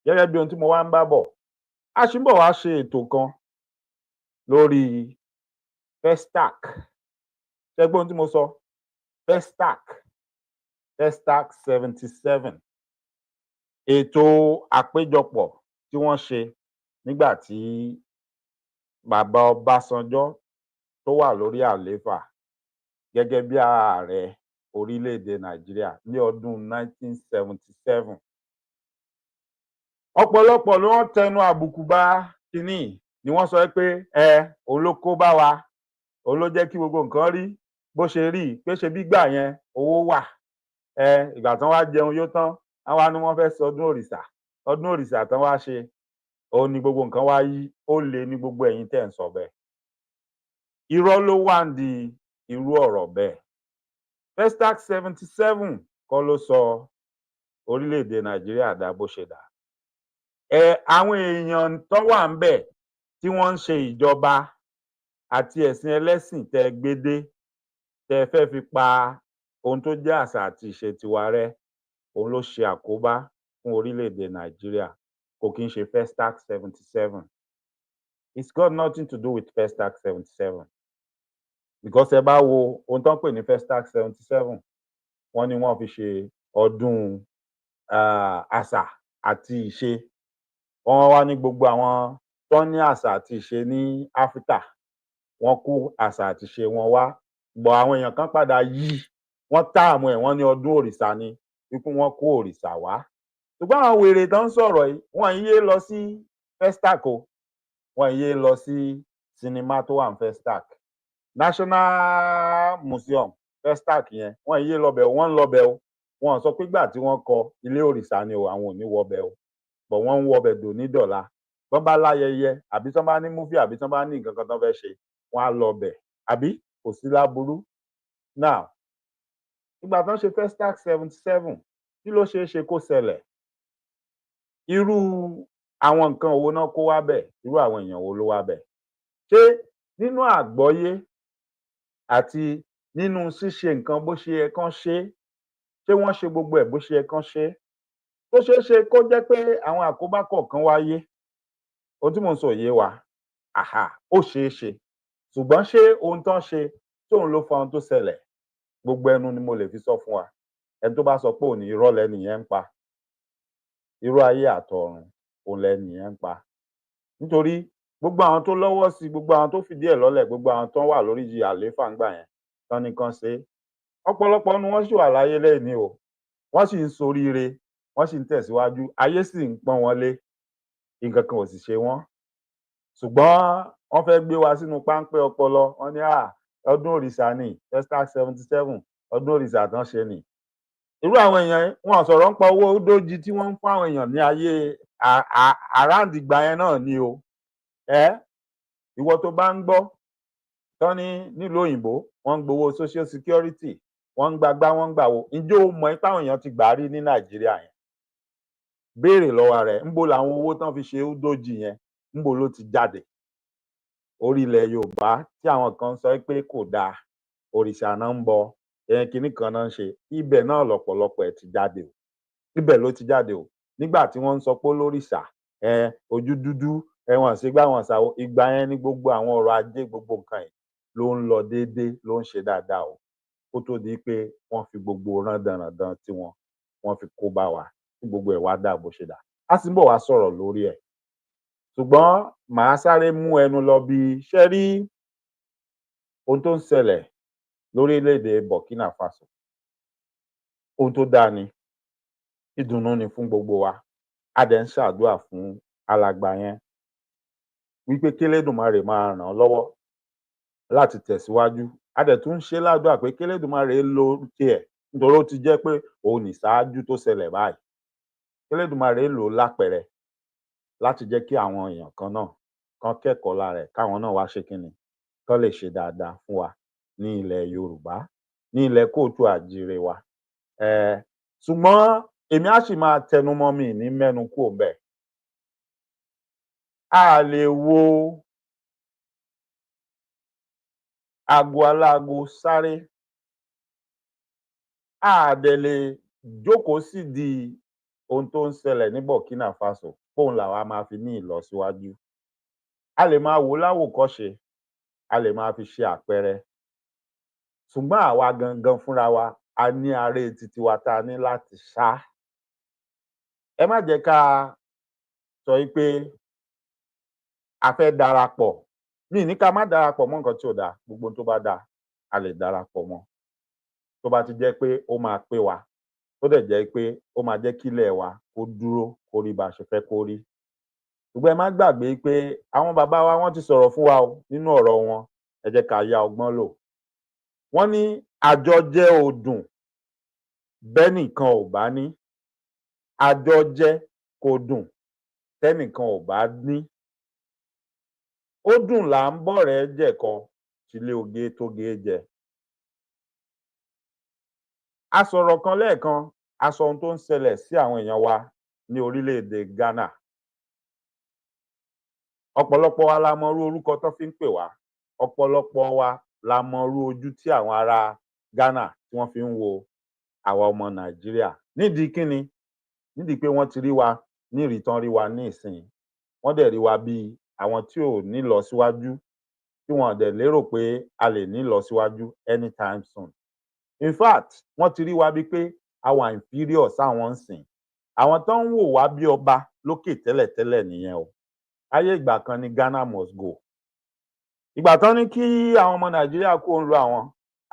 Gẹ́gẹ́ bí ohun tí mo wá ń bá bọ̀, a ṣì ń bọ̀ wá ṣe ètò kan lórí Festac. Ṣé ẹ gbọ́ ohun tí mo sọ? Festac, Festac 77, ètò àpéjọpọ̀ tí wọ́n ṣe nígbà tí bàbá Ọbásanjọ́ tó wà lórí àlééfà gẹ́gẹ́ bí ààrẹ orílẹ̀-èdè Nàìjíríà ní ọdún 1977. Ọ̀pọ̀lọpọ̀ ló ń tẹnu àbùkù bá kínní ni wọ́n sọ pé ẹ òun ló kó bá wa, òun ló jẹ́ kí gbogbo nǹkan rí bó ṣe rí, pé ṣe bí gbà yẹn owó wà. Ẹ ìgbà tán wá jẹun yó tán, àwa ni wọ́n fẹ́ sọdún òrìṣà. Ọdún òrìṣà tán wá ṣe, òun ni gbogbo nǹkan wá yí. Ó lé ní gbogbo ẹ̀yin tẹ́ ń sọ bẹ́ẹ̀, irọ́ ló wà ń di irú ọ̀rọ̀ bẹ́ẹ̀. Festac 77 kọ́ ló sọ orílẹ̀-èdè Nàìjíríà dà bó ṣe dà. Ẹ àwọn èèyàn tó wà ń bẹ̀ tí wọ́n ń ṣe ìjọba àti ẹ̀sìn ẹlẹ́sìn tẹ́ ẹ gbé dé, tẹ́ ẹ fẹ́ fi pa ohun tó jẹ́ àṣà àti ìṣe tiwa rẹ́, òun ló ṣe àkóbá fún orílẹ̀-èdè Nàìjíríà. Kò kí ń ṣe Festac 77. It's got nothing to do with Festac 77, because ẹ bá wo ohun tó ń pè ní Festac 77, wọ́n ní wọ́n fi ṣe ọdún àṣà àti ìṣe. Wọ́n wá ní gbogbo àwọn tó ní àṣà àti ìṣe ní Áfríkà, wọ́n kó àṣà àti ìṣe wọn wá bọ̀. Àwọn èèyàn kan padà yí, wọ́n táàmù ẹ̀, wọ́n ní ọdún òrìṣà ni, wípé wọ́n kó òrìṣà wá. Ṣùgbọ́n àwọn wèrè tó ń sọ̀rọ̀ yìí, wọ́n yé lọ sí Festac o, wọ́n yé lọ sí sinimá tó wà ní Festac, National Museum Festac yẹn, wọ́n yé lọ bẹ̀. Wọ́n ń lọ bẹ̀ o. Wọ́n sọ pé gbà tí wọ́n kọ ilé òrìṣà ni o, àwọn ò ní wọbẹ̀ o, bọ̀ wọ́n ń wọbẹ̀ dòní dọ̀la. Bọ́n bá láyẹyẹ, àbí tán bá ní movie, àbí tán bá ní nǹkan kan tán fẹ́ ṣe, wọ́n á lọ bẹ̀, àbí kò sí láburú. Now, ìgbà tán ṣe Festac 77, kí ló ṣeé ṣe kó ṣẹlẹ̀? Irú àwọn nǹkan wo náà kó wá bẹ̀? Irú àwọn èèyàn wo ló wá bẹ̀? Ṣé nínú àgbọ́yé àti nínú ṣíṣe nǹkan bó ṣe yẹ kán ṣe é, ṣé wọ́n ṣe gbogbo ẹ̀ bó ṣe yẹ kán ṣe é? Tó ṣeé ṣe kó jẹ́ pé àwọn àkóbá kọ̀ọ̀kan wáyé. Ohun tí mò ń sọ ò yé wa? Àhà, ó ṣeé ṣe. Ṣùgbọ́n ṣé ohun tán ṣe tóun ló fa ohun tó ṣẹlẹ̀? Gbogbo ẹnu ni mo lè fi sọ fún wa, ẹni tó bá sọ pé òní, irọ́ lẹnìyẹn ń pa. Irọ́ ayé àtọ̀run òun lẹnìyẹn ń pa, nítorí gbogbo àwọn tó lọ́wọ́ sí, gbogbo àwọn tó fìdí ẹ̀ lọ́lẹ̀, gbogbo àwọn tó wà lórí àlééfà ńgbà yẹn tán ní kán ṣe é, ọ̀pọ̀lọpọ̀ nínú wọn sì wà láyé lónìí o. Wọ́n sì ń soríire, wọ́n sì ń tẹ̀síwájú, ayé sì ń pọ́n wọn lé, nǹkan kan ò sì ṣe wọ́n. Ṣùgbọ́n wọ́n fẹ́ gbé wa sínú páńpẹ́ ọpọlọ. Wọ́n ní ọdún òrìṣà ni Festac 77, ọdún òrìṣà tán ṣe ni. Irú àwọn èèyàn yẹn, wọn sọ̀rọ̀ nípa owó dójì tí wọ́n ń fún àwọn èèyàn ní ayé around ìgbà yẹn náà ni o. Ẹ ìwọ tó bá ń gbọ́ tán ní nílùú òyìnbó, wọ́n ń gbowó social security, wọ́n ń gbagbá, wọ́n ń gbàwo, ǹjẹ́ o mọ̀ pé àwọn èèyàn ti gbà á rí ní Nàìjíríà yẹn? Béèrè lọ́wọ́ rẹ̀, ńbo làwọn owó tán fi ṣe dójì yẹn, ńbo ló ti jáde? Orí ilẹ̀ Yorùbá tí àwọn kan sọ pé kò dáa, òrìṣà náà ń bọ, ẹ̀yìn kinní kan náà ń ṣe, ibẹ̀ náà lọ̀pọ̀lọpọ̀ ẹ̀ ti jáde o. Ibẹ̀ ló ti jáde o. Nígbà tí wọ́n ń sọ pé olórìṣà ẹ ojú dúdú ẹ, wọ́n ṣe gbá wọn ṣàwo, ìgbà yẹn ní gbogbo àwọn ọrọ̀ ajé, gbogbo nǹkan yìí ló ń lọ déédéé, ló ń ṣe dáadáa o, kó tó di pé wọ́n fi gbogbo rándanràndan tiwọn, wọ́n fi kó bá wa, tí gbogbo ẹ̀ wá dà bó ṣe dà. Á sì ń bọ̀ wá sọ̀rọ̀ lórí ẹ̀, ṣùgbọ́n màá sáré mú ẹnu lọ bí ṣe rí ohun tó ń ṣẹlẹ̀ lórílẹ̀-èdè Burkina Faso. Ohun tó dáa ni, ìdùnnú ni fún gbogbo wa. A dẹ̀ ń ṣàdúrà fún alàgbà yẹn wípé kélédùmarè máa ràn án lọ́wọ́ láti tẹ̀síwájú. A dẹ̀ tún ń ṣe ládùúrà pé kélédùmarè lo tiẹ̀, nítorí ó ti jẹ́ pé òun ní ìṣáájú tó ṣẹlẹ̀ báyìí, kélédùmarè lò ó lápẹẹrẹ láti jẹ́ kí àwọn èèyàn kan náà kán kẹ́kọ̀ọ́ lára ẹ̀, káwọn náà wá ṣe kínni, kán lè ṣe dáadáa fún wa ní ilẹ̀ Yorùbá, ní ilẹ̀ káàárọ̀ oòjíire wa. Ṣùgbọ́n èmi á sì máa tẹnu mọ́, mi ní mẹ́nu kúrò ńbẹ̀. A lè wo aago aláago sáré, a dẹ̀ lè jókòó sídìí ohun tó ń ṣẹlẹ̀ ní Burkina Faso póun làwa máa fi ní ìlọsíwájú. A lè máa wò ó láwòkọ́ṣe, a lè máa fi ṣe àpẹẹrẹ, ṣùgbọ́n àwa gangan fúnra wa, a ní aré tiwa tá a ní láti sá. Ẹ má jẹ́ ká sọ wí pé a fẹ́ darapọ̀. Mi ì ní ká má darapọ̀ mọ́ nǹkan tí ò dáa. Gbogbo ohun tó bá dáa, a lè darapọ̀ mọ́, tó bá ti jẹ́ pé ó máa pé wa, tó dẹ̀ jẹ́ pé ó máa jẹ́ kílẹ̀ wa kó dúró, kó rí bá a ṣe fẹ́ kó rí. Ṣùgbọ́n ẹ má gbàgbé pé àwọn bàbá wa, wọ́n ti sọ̀rọ̀ fún wa o nínú ọ̀rọ̀ wọn. Ẹ jẹ́ ká yá ọgbọ́n lò. Wọ́n ní àjọjẹ ò dùn bẹ́nìkan ò bá ní, àjọjẹ kò dùn tẹ́nìkan ò bá ní. Ó dùn là ń bọ̀rẹ́ jẹ̀kọ, tilé oge tóge jẹ. A sọ̀rọ̀ kan lẹ́ẹ̀kan, a sọ ohun tó ń ṣẹlẹ̀ sí àwọn èèyàn wa ní orílẹ̀-èdè Ghana. Ọ̀pọ̀lọpọ̀ wa la mọrú orúkọ tán fi ń pè wá. Ọ̀pọ̀lọpọ̀ wa la mọrú ojú tí àwọn ará Ghana tí wọ́n fi ń wo àwa ọmọ Nàìjíríà. Nídìí kíni? Nídìí pé wọ́n ti rí wa ní ìrí tán rí wa ní ìsìn. Wọ́n dẹ̀ rí wa bíi àwọn tí ò nílọsíwájú, tí wọn dẹ̀ lérò pé a lè nílọsíwájú anytime soon. In fact, wọ́n ti rí wa bíi pé a wà inferior sáwọn ńsìn. Àwọn tó ń wò wá bí ọba lókè tẹ́lẹ̀tẹ́lẹ̀ nìyẹn o. Ayé ìgbà kan ní "Ghana must go". Ìgbà tán ní kí àwọn ọmọ Nàìjíríà kúrò nílùú àwọn,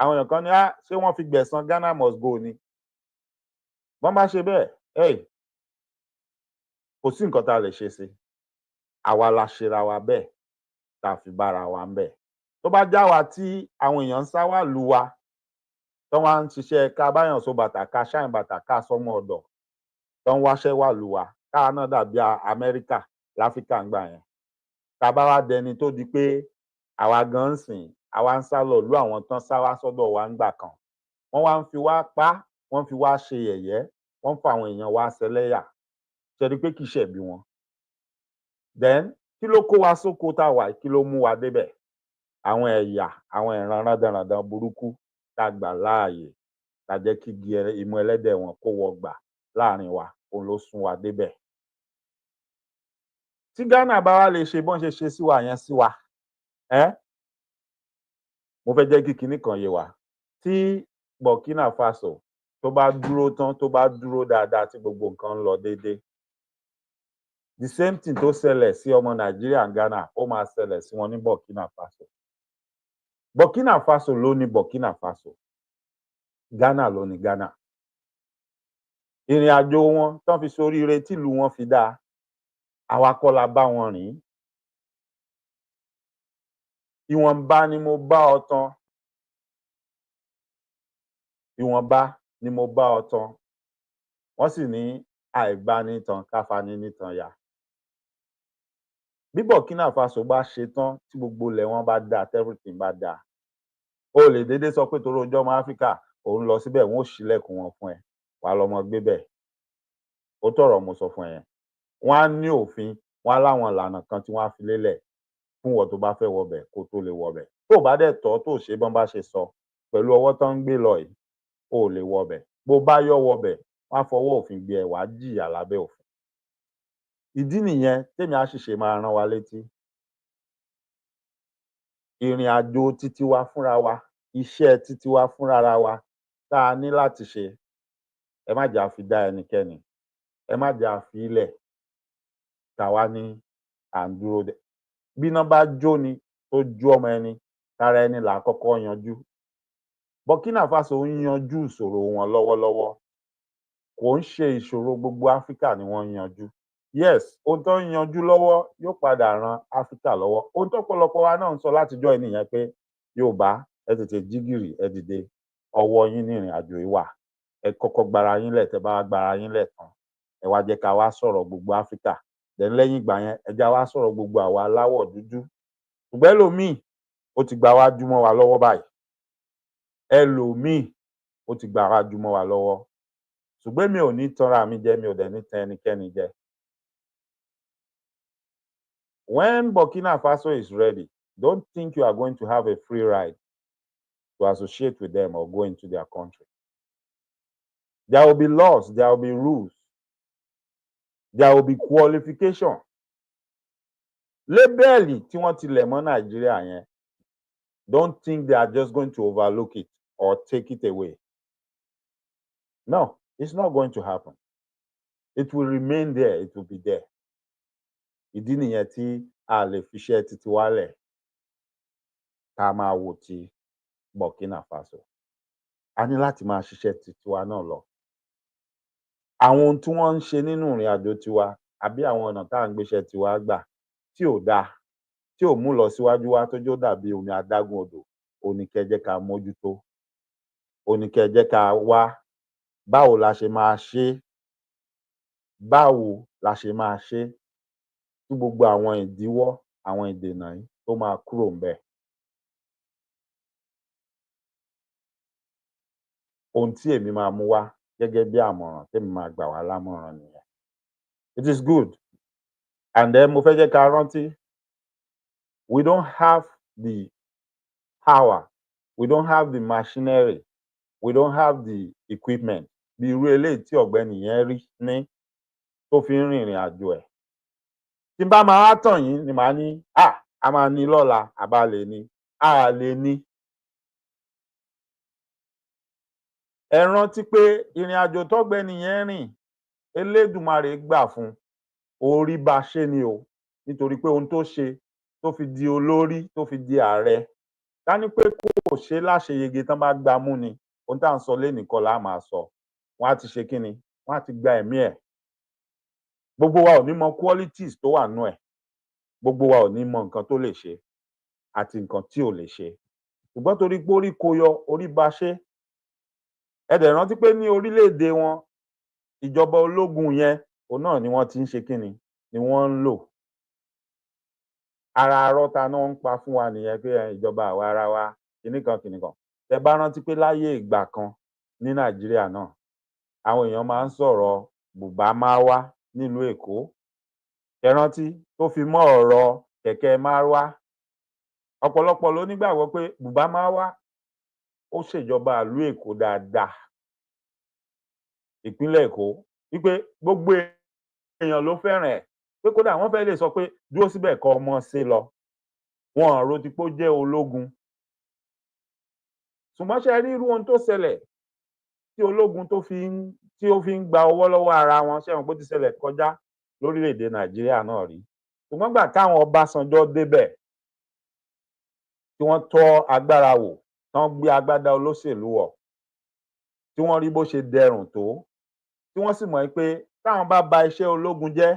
àwọn èèyàn kan ní, "Ah, ṣé wọ́n fi gbẹ̀san Ghana must go ni?" Bọ́n bá ṣe bẹ́ẹ̀, hey, kò sí nǹkan tá a lè ṣe sí. Àwa la ṣera wa bẹ́ẹ̀ tá a fi bára wa ńbẹ̀. Tó bá jáwa tí àwọn èèyàn ń sá wá ìlú wa, tán wá ń ṣiṣẹ́ ká báyàn so bàtà, ká ṣáìn bàtà, ká sọmọ ọ̀dọ̀, tán ń wáṣẹ́ wá ìlú wa, káwa náà dàbí Amẹ́ríkà láfíríkà ńgbà yẹn. Tá a bá wá dẹni tó di pé àwa gan ń sìn, àwa ń sá lọ ìlú àwọn tán sá wá sọ́dọ̀ wa ńgbà kan, wọ́n wá ń fi wá pa, wọ́n ń fi wá ṣe yẹ̀yẹ́, wọ́n ń fa àwọn èèyàn wa ṣẹlẹ́yà. Ṣe rí i pé kì í ṣẹ̀bi wọn? Then kí ló kó wa sóko tá a wà yìí? Kí ló mú wa débẹ̀? Àwọn ẹ̀yà, àwọn ìran rándanràndan burúkú tá a gbà láàyè, tá a jẹ́ kí igi imú ẹlẹ́dẹ̀ wọn kó wọgbà láàrin wa, òun ló sún wa débẹ̀. Tí Ghana bá wá lè ṣe bọ́n ṣe ṣe sí wa yẹn sí wa, ẹ́ mo fẹ́ jẹ́ kí kinní kan yé wa: tí Burkina Faso tó bá dúró tán, tó bá dúró dáadáa, tí gbogbo nǹkan ń lọ déédéé, the same thing tó ṣẹlẹ̀ sí ọmọ Nàìjíríà ní Ghana, ó máa ṣẹlẹ̀ sí wọn ní Burkina Faso. Burkina Faso ló ní Burkina Faso, Ghana ló ní Ghana. Ìrìn àjò wọn tán fi ṣoríire, tìlú wọn fi dáa, àwa kọ́ la bá wọn rìn ín. Ìwọ̀nba ni mo bá ọ tán, ìwọ̀nba ni mo bá ọ tán. Wọ́n sì ní àìbánitàn ká fani nítan ya. Bí Burkina Faso bá ṣe tán, tí gbogbo ilẹ̀ wọn bá dáa, tí everything bá dáa, o lè déédéé sọ pé torí o jẹ́ ọmọ Áfíríkà, ò ń lọ síbẹ̀, wọn ó ṣílẹ̀kùn wọn fún ẹ, wàá lọ mọ gbé bẹ̀. Òótọ́ ọ̀rọ̀ mo sọ fún ẹ yẹn. Wọ́n á ní òfin, wọ́n á láwọn ìlànà kan tí wọ́n á fi lélẹ̀ fún ìwọ tó bá fẹ́ wọbẹ̀ kó tó lè wọbẹ̀. Tó o bá dẹ̀ tọ́, tó o ṣe bọ́n bá ṣe sọ pẹ̀lú ọwọ́ tán ń gbé lọ yìí, o ò lè wọbẹ̀. Bó bá yọ́ wọbẹ̀, wọ́n á fọwọ́ òfin gbé ẹ, wàá jìyà lábẹ́ òfin. Ìdí nìyẹn tèmi á sì ṣe máa rán wa létí ìrìn àjò tiwa fúnra wa, iṣẹ́ tiwa fúnra wa tá a ní láti ṣe. Ẹ má jẹ́ á fi dá ẹnikẹ́ni, ẹ má jẹ́ á fi í lẹ̀ ká wá ní à ń dúró de. Bíná bá jóni, tó jó ọmọ ẹni, tara ẹni là á kọ́kọ́ yanjú. Burkina Faso ń yanjú ìṣòro wọn lọ́wọ́lọ́wọ́. Kò ń ṣe ìṣòro gbogbo Áfíríkà ni wọ́n ń yanjú. Yes, ohun tó ń yanjú lọ́wọ́ yóò padà ran Áfíríkà lọ́wọ́. Ohun tọ́pọ̀lọpọ̀ wa náà ń sọ látijọ́ yìí nìyẹn pé, Yorùbá, ẹ tètè jí gìrì, ẹ dìde. Ọwọ́ yín ní ìrìn àjò yìí wà. Ẹ kọ́kọ́ gbára yín lẹ̀. Tẹ́ bá wá gbára yín lẹ̀ tán, ẹ wá jẹ́ ká wá sọ̀rọ̀ gbogbo Áfíríkà. Then lẹ́yìn ìgbà yẹn, ẹ jẹ́ á wá sọ̀rọ̀ gbogbo àwa aláwọ̀ dúdú. Ṣùgbọ́n ẹlòmíì, ó ti gba wájú mọ́ wa lọ́wọ́ báyìí. Ẹlòmíì, ó ti gba wájú mọ́ wa lọ́wọ́. Ṣùgbọ́n èmi ò ní tanra mi jẹ, mi ò dẹ̀ ní tan ẹnikẹ́ni jẹ. When Burkina Faso is ready, don't think you are going to have a free ride to associate with them or go into their country. There will be laws, there will be rules. There will be qualification. Label tí wọ́n ti lẹ̀ mọ́ Nàìjíríà yẹn, don't think they are just going to overlook it or take it away. No, it's not going to happen. It will remain there, it will be there. Ìdí nìyẹn tí a lè fiṣẹ́ tiwa lẹ̀ ká máa wo ti Burkina Faso. A ní láti máa ṣiṣẹ́ tiwa náà lọ. Àwọn ohun tí wọ́n ń ṣe nínú ìrìn àjò tiwa àbí àwọn ọ̀nà tá à ń gbéṣẹ́ tiwa gbà tí ò dáa, tí ò mú ìlọsíwájú wá, tó jẹ́ ó dàbí omi adágún odò, òhun ni kẹ́ ẹ jẹ́ ká mójútó, òhun ni kẹ́ ẹ jẹ́ ká wá báwo la ṣe máa ṣe é, báwo la ṣe máa ṣe é tí gbogbo àwọn ìdíwọ́, àwọn ìdènà yìí tó máa kúrò ńbẹ̀. Ohun tí èmi máa mú wá gẹ́gẹ́ bí àmọ̀ràn témi máa gbà wá lámọ̀ràn nìyẹn. It is good. And then mo fẹ́ jẹ́ ká rántí, we don't have the power, we don't have the machinery, we don't have the equipment bí irú eléyìí tí ọ̀gbẹ́ni yẹn rí ní tó fi ń rìnrìn àjò ẹ̀. Tí n bá máa wá tàn yín ni màá ní a máa ní lọ́la àbá lè ní, a lè ní. Ẹ rántí pé ìrìn àjò tọ́gbẹ́ni yẹn rìn, Elédùmarè gbà fún un, orí bá ṣe ni o, nítorí pé ohun tó ṣe tó fi di olórí, tó fi di ààrẹ, ká ní pé kò ṣe é láṣeyege tán bá gbá mú ni, ohun tá à ń sọ lénìí kọ́ la máa sọ. Wọ́n á ti ṣe kí ni? Wọ́n á ti gba ẹ̀mí ẹ̀. Gbogbo wa ò ní mọ qualities tó wà nínú ẹ̀, gbogbo wa ò ní mọ nǹkan tó lè ṣe àti nǹkan tí ò lè ṣe. Ṣùgbọ́n torí pé orí kó yọ, orí bá ṣe. Ẹ dẹ̀ rántí pé ní orílẹ̀-èdè wọn, ìjọba ológun yẹn, òun náà ni wọ́n ti ń ṣe kí ni, ni wọ́n ń lò. Ara arọ́ ta ná ń pa fún wa nìyẹn pé ìjọba àwa ara wa, kinní kan kinní kan. Tẹ bá rántí pé láyé ìgbà kan ní Nàìjíríà náà, àwọn èèyàn máa ń sọ̀rọ̀ bùbá márwá nílùú Èkó. Ẹ rántí tó fi mọ́ ọ̀rọ̀ kẹ̀kẹ́ márwá. Ọ̀pọ̀lọpọ̀ ló nígbàgbọ́ pé bùbá márwá ó ṣèjọba ìlú Èkó dáadáa, ìpínlẹ̀ Èkó, wípé gbogbo èèyàn ló fẹ́ràn ẹ̀, pé kódà wọ́n fẹ́ lè sọ pé dúró síbẹ̀ kọ́ ọmọ ṣe lọ. Wọn ò ro ti pé ó jẹ́ ológun. Ṣùgbọ́n ṣé ẹ rí irú ohun tó ṣẹlẹ̀ tí ológun tó fi ń tí ó fi ń gba ọwọ́ lọ́wọ́ ara wọn? Ṣé ẹ mọ̀ pé ó ti ṣẹlẹ̀ kọjá lórílẹ̀-èdè Nàìjíríà náà rí? Ṣùgbọ́n gbà táwọn Ọbásanjọ́ débẹ̀, tí wọ́n tọ́ agbára wò, tán gbé agbádá olóṣèlú wọ̀, tí wọ́n rí bó ṣe dẹrùn tó, tí wọ́n sì mọ̀ pé táwọn bá ba iṣẹ́ ológun jẹ́,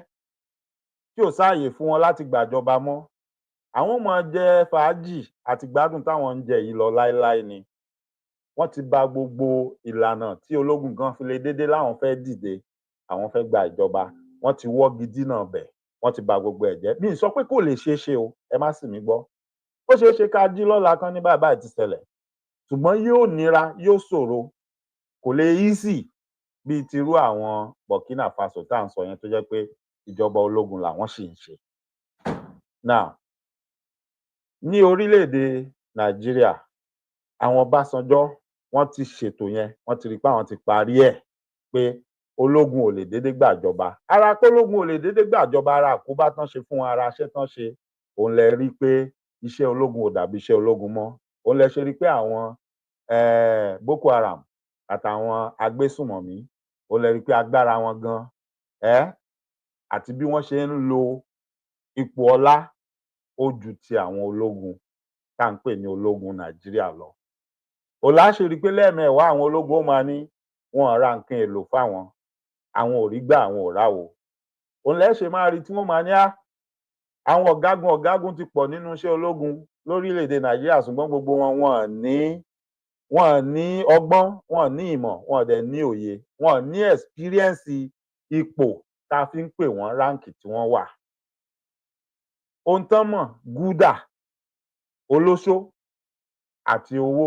tí ò sáàyè fún wọn láti gbàjọba mọ́, àwọn ó máa jẹ fàájì àti ìgbádùn táwọn ń jẹ yìí lọ láéláé ni. Wọ́n ti ba gbogbo ìlànà tí ológun kan fi lè dédé láwọn fẹ́ dìde, àwọn fẹ́ gba ìjọba, wọ́n ti wọ́gi dínà bẹ̀, wọ́n ti ba gbogbo ẹ̀ jẹ́. Mi ì sọ pé kò lè ṣeé ṣe o, ẹ má sì mí gbọ́. Ó ṣeé ṣe ká jí lọ́la kán ní báyìí báyìí ti ṣẹlẹ̀, ṣùgbọ́n yóò nira, yóò ṣòro, kò lè easy bíi tirú àwọn Burkina Faso tá à ń sọ yẹn, tó jẹ́ pé ìjọba ológun làwọn ṣì ń ṣe. Now, ní orílẹ̀-èdè Nàìjíríà, àwọn Ọbásanjọ́ wọ́n ti ṣètò yẹn, wọ́n ti rí i pé àwọn ti parí ẹ̀ pé ológun ò lè dédé gbàjọba. Ara pólógun ò lè dédé gbàjọba, ara àkóbá tán ṣe fún wọn, ara iṣẹ́ tán ṣe, òun lẹ rí pé iṣẹ́ ológun ò dàbí iṣẹ́ ológun mọ́. Òun lẹ ṣe rí pé àwọn Boko Haram àtàwọn agbésùnmọ̀mí, òun lẹ rí pé agbára wọn gan àti bí wọ́n ṣe ń lo ipò ọlá, ó ju ti àwọn ológun tá à ń pè ní ológun Nàìjíríà lọ. Òun lá ṣe rí i pé lẹ́ẹ̀mẹwàá àwọn ológun ó máa ní wọn ò ra nǹkan èlò fáwọn, àwọn ò rí gbá, àwọn ò ráwo. Òun lẹ ṣe máa rí tí wọ́n máa ní àwọn ọ̀gágun ọ̀gágun ti pọ̀ nínú iṣẹ́ ológun lórílẹ̀-èdè Nàìjíríà, ṣùgbọ́n gbogbo wọn, wọn ní ọgbọ́n, wọn ní ìmọ̀, wọn dẹ̀ ní òye, wọn ní experience ipò tá a fi ń pè wọ́n, rank tí wọ́n wà. Ohun tán mọ̀, gúdà, olóṣó àti owó,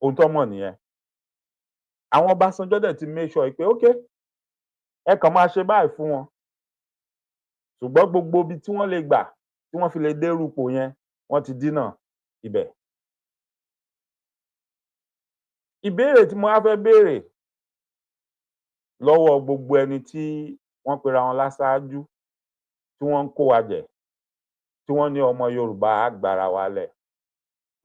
ohun tán mọ̀ nìyẹn. Àwọn Ọbásanjọ́ dẹ̀ ti make sure pé okay, ẹ kàn máa ṣe báyìí fún wọn, ṣùgbọ́n gbogbo ibi tí wọ́n lè gbà tí wọ́n fi lè dérú ipò yẹn, wọ́n ti dínà ibẹ̀. Ìbéèrè tí mo wá fẹ́ béèrè lọ́wọ́ gbogbo ẹni tí wọ́n Wọ́n pera wọn láṣáájú, tí wọ́n ń kó wa jẹ, tí wọ́n ní ọmọ Yorùbá á gbára wa lẹ̀.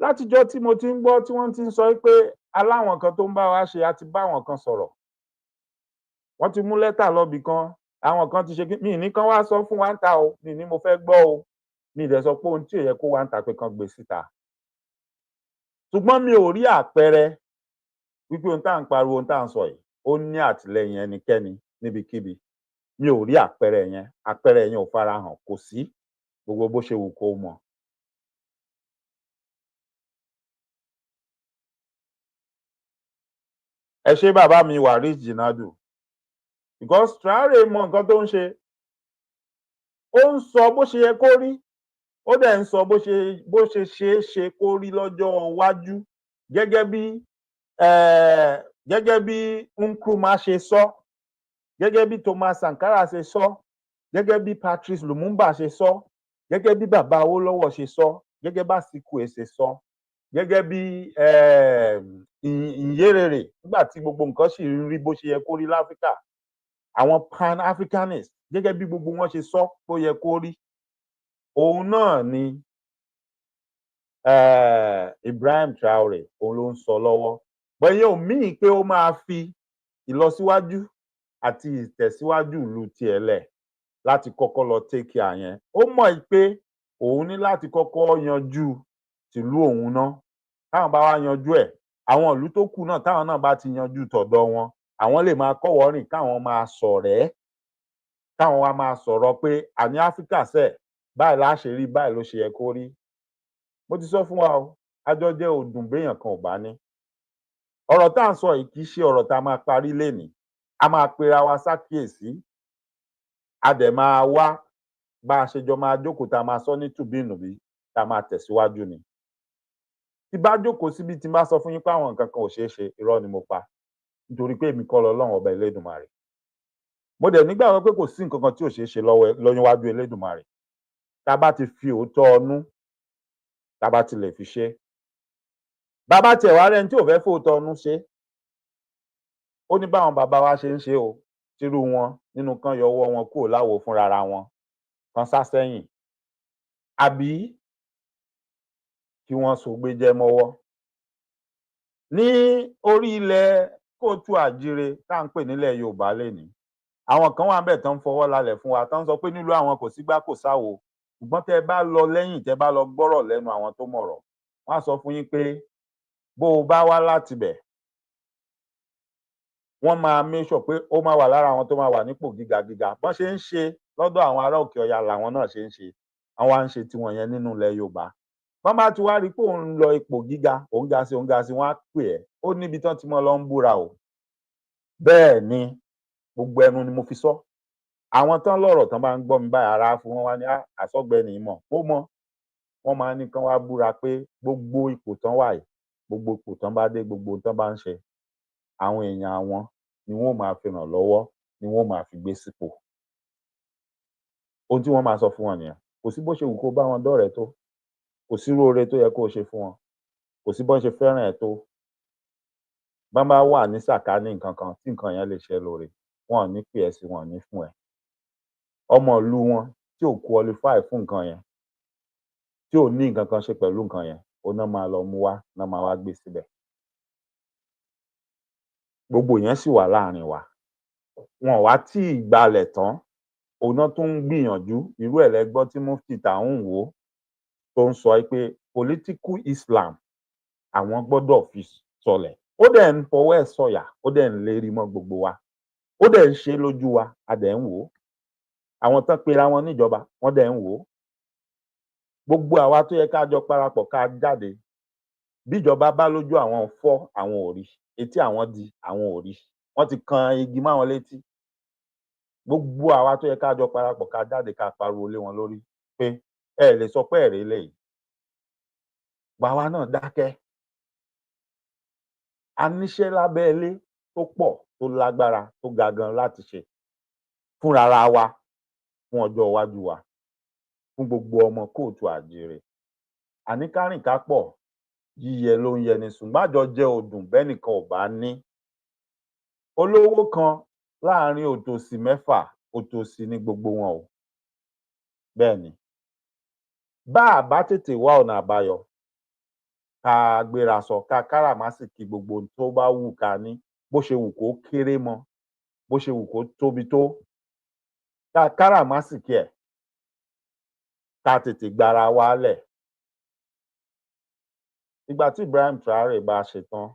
Látijọ́ tí mo ti ń gbọ́ tí wọ́n ti ń sọ pé aláwọn kan tó ń bá wa ṣe, a ti bá àwọn kan sọ̀rọ̀, wọ́n ti mú lẹ́tà lọ́bì kan, àwọn kan ti ṣe kí mi ní kán wá sọ fún wa ń ta o. Mi ní mo fẹ́ gbọ́ o. Mi ì dẹ̀ sọ pé ohun tí ò yẹ kó wá ń ta pé kán gbé síta, ṣùgbọ́n mi ò rí àpẹẹrẹ wípé ohun tá à ń pariwo, ohun tá à ń sọ yìí, ó ní àtìlẹyìn ẹnikẹ́ni níbikíbi. Mi ò rí àpẹẹrẹ yẹn. Àpẹẹrẹ yẹn ò farahàn, kò sí gbogbo bó ṣe wù kó mọ. Ẹ ṣé, bàbá mi Waris Jinadu, because Traore mọ nǹkan tó ń ṣe. Ó ń sọ bó ṣe yẹ kó rí, ó dẹ̀ ń sọ bó ṣe ṣeé ṣe kó rí lọ́jọ́ iwájú, gẹ́gẹ́ bí Nkrumah ṣe sọ, gẹ́gẹ́ bí Thomas Sankara ṣe sọ, gẹ́gẹ́ bí Patrice Lumumba ṣe sọ, gẹ́gẹ́ bí bàbá Awólọ́wọ̀ ṣe sọ, gẹ́gẹ́ bá Azikiwe ṣe sọ, gẹ́gẹ́ bí Nyerere, nígbà tí gbogbo nǹkan sì ń rí bó ṣe yẹ kó rí láfíríkà, àwọn Pan-Africanists, gẹ́gẹ́ bí gbogbo wọn ṣe sọ bó yẹ kó rí, òun náà ni Ibrahim Traore òun ló ń sọ lọ́wọ́. Bẹ́ẹ̀ ò míì pé ó máa fi ìlọsíwájú àti ìtẹ̀síwájú ìlú tiẹ̀ lẹ̀ láti kọ́kọ́ lọ take care yẹn. Ó mọ̀ pé òun ní láti kọ́kọ́ yanjú tìlú òun ná. Táwọn bá wá yanjú ẹ̀, àwọn ìlú tó kù náà, táwọn náà bá ti yanjú tọ̀dọ̀ wọn, àwọn lè máa kọ́wọ̀ọ́ rìn, káwọn máa ṣọ̀rẹ́, káwọn wá máa sọ̀rọ̀ pé àní Áfíríkà sẹ̀, báyìí la ṣe rí, báyìí ló ṣe yẹ kó rí. Mo ti sọ fún wa o, àjọjẹ ò dùn béèyàn kan ò bá ní. Ọ̀rọ̀ tá à ń sọ yìí kì í ṣe ọ̀rọ̀ tá a máa parí lénìí. A máa pera wa sákìyèsí, a dẹ̀ máa wá bá a ṣe jọ máa jókòó, tá a máa sọ ní tùbíǹnùbí, tá a máa tẹ̀síwájú ni. Tí bá jókòó síbi tí n bá sọ fún yín pé àwọn nǹkan kan ò ṣeé ṣe, irọ́ ni mo pa, nítorí pé èmi kọ́ lọ́lọ́run ọba Elédùmarè. Mo dẹ̀ nígbàgbọ́ pé kò sí nǹkan kan tí ò ṣeé ṣe lọ́wọ́ lọ́yúnwájú Elédùmarè, tá a bá ti fi òótọ́ ọnú, tá a bá ti lè fi ṣe é. Bàbá tiẹ̀ wá rẹ́ni tí ò fẹ́ fòótọ́ ọnú ṣe é, ó ní báwọn bàbá wa ṣe ń ṣe o, tírú wọn nínú kán yọ ọwọ́ wọn kúrò láwo fúnra wọn, kán sá sẹ́yìn, àbí kí wọ́n sogbéjẹ́ mọ́wọ́. Ní orí ilẹ̀ kóòtù àjíire tá à ń pè nílẹ̀ Yorùbá lénìí, àwọn kan wà ńbẹ̀ tán ń fọwọ́ lálẹ̀ fún wa, tán ń sọ pé nílùú àwọn kò sígbá kò sáwo. Ṣùgbọ́n tẹ́ ẹ bá lọ lẹ́yìn, tẹ́ ẹ bá lọ gbọ́rọ̀ lẹ́nu àwọn tó mọ̀rọ̀, wọ́n á sọ fún yín pé bó o bá wá látibẹ̀, wọ́n máa make sure pé ó máa wà lára àwọn tó máa wà nípò gíga gíga. Bọ́n ṣe ń ṣe lọ́dọ̀ àwọn ará òkè ọya làwọn náà ṣe ń ṣe. Àwọn á ń ṣe tiwọn yẹn nínú ilẹ̀ Yorùbá. Bọ́n bá ti wá rí i pé òun ń lọ ipò gíga, òun ga sí, òun ga sí, wọ́n á pè ẹ́. Ó níbi tán ti mọ́ lọ ń búra o. Bẹ́ẹ̀ ni, gbogbo ẹnu ni mo fi sọ. Àwọn tán lọ́rọ̀ tán bá ń gbọ́ mi báyìí, ara fún wọn wá ní àsọgbẹ́ni mọ̀ ó mọ̀. Wọ́n máa ní kán wá búra pé gbogbo ipò tán wà yìí, gbogbo ipò tán bá dé, gbogbo ohun tán bá ń ṣe, àwọn èèyàn àwọn ni wọn ó máa fi ràn lọ́wọ́, ni wọn ó máa fi gbé sípò. Ohun tí wọ́n máa sọ fún wọn nìyẹn. Kò sí bó ṣe wù kó bá wọn dọ́rẹ̀ẹ́ tó, kò sírú oore tó yẹ kó o ṣe fún wọn, kò sí bọ́n ṣe fẹ́ràn ẹ tó, bọ́n bá wà ní sàkání nǹkan kan tí nǹkan yẹn lè ṣe lóore, wọn ò ní pè ẹ́ sí, wọn ò ní fún ẹ. Ọmọ ìlú wọn tí ò qualify fún nǹkan yẹn, tí ò ní nǹkan kan ṣe pẹ̀lú nǹkan yẹn, òun náà máa lọ mú wá, náà máa wá gbé síbẹ̀. Gbogbo yẹn sì wà láàrin wa. Wọn ò wá tí ì gbalẹ̀ tán, òun náà tún ń gbìyànjú. Irú ẹ̀ lẹ gbọ́ tí Mufti Tàún wò tó ń sọ pé political Islam àwọn gbọ́dọ̀ fi sọlẹ̀. Ó dẹ̀ ń fọwọ́ ẹ̀ sọ̀yà, ó dẹ̀ ń lérí mọ́ gbogbo wa, ó dẹ̀ ń ṣe lójú wa, a dẹ̀ ń wò ó. Àwọn tán pera wọn níjọba, wọ́n dẹ̀ ń wò ó. Gbogbo àwa tó yẹ ká jọ parapọ̀, ká jáde, bíjọba bá lójú àwọn fọ́, àwọn ò rí, etí àwọn di, àwọn ò rí, wọ́n ti kan igi máwọn létí. Gbogbo àwa tó yẹ ká jọ parapọ̀, ká jáde, ká pariwo lé wọn lórí pé ẹ lè sọ pé ẹ̀rí eléyìí, gbàwa náà dákẹ́. A níṣẹ́ lábẹ́ ilé tó pọ̀, tó lágbára, tó ga gan láti ṣe fúnra wa, fún ọjọ́ iwájú wa, fún gbogbo ọmọ kóòtù àjíire. Àní ká rìn ká pọ̀, yíyẹ ló ń yẹni, ṣùgbọ́n àjọjẹ ò dùn bẹ́nìkan ò bá ní. Olówó kan láàrin òtòṣì mẹ́fà, Òtòṣì ní gbogbo wọn o. Bẹ́ẹ̀ ni, bá a bá tètè wá ọ̀nà àbáyọ, ká gbéra sọ, ká káràmásìkí gbogbo ohun tó bá wù ká ní, bó ṣe wù kó kéré mọ, bó ṣe wù kó tóbi tó, ká káràmásìkí ẹ̀, ká tètè gbára wa lẹ̀. Ìgbà tí Ibrahim Traore bá ṣe tán,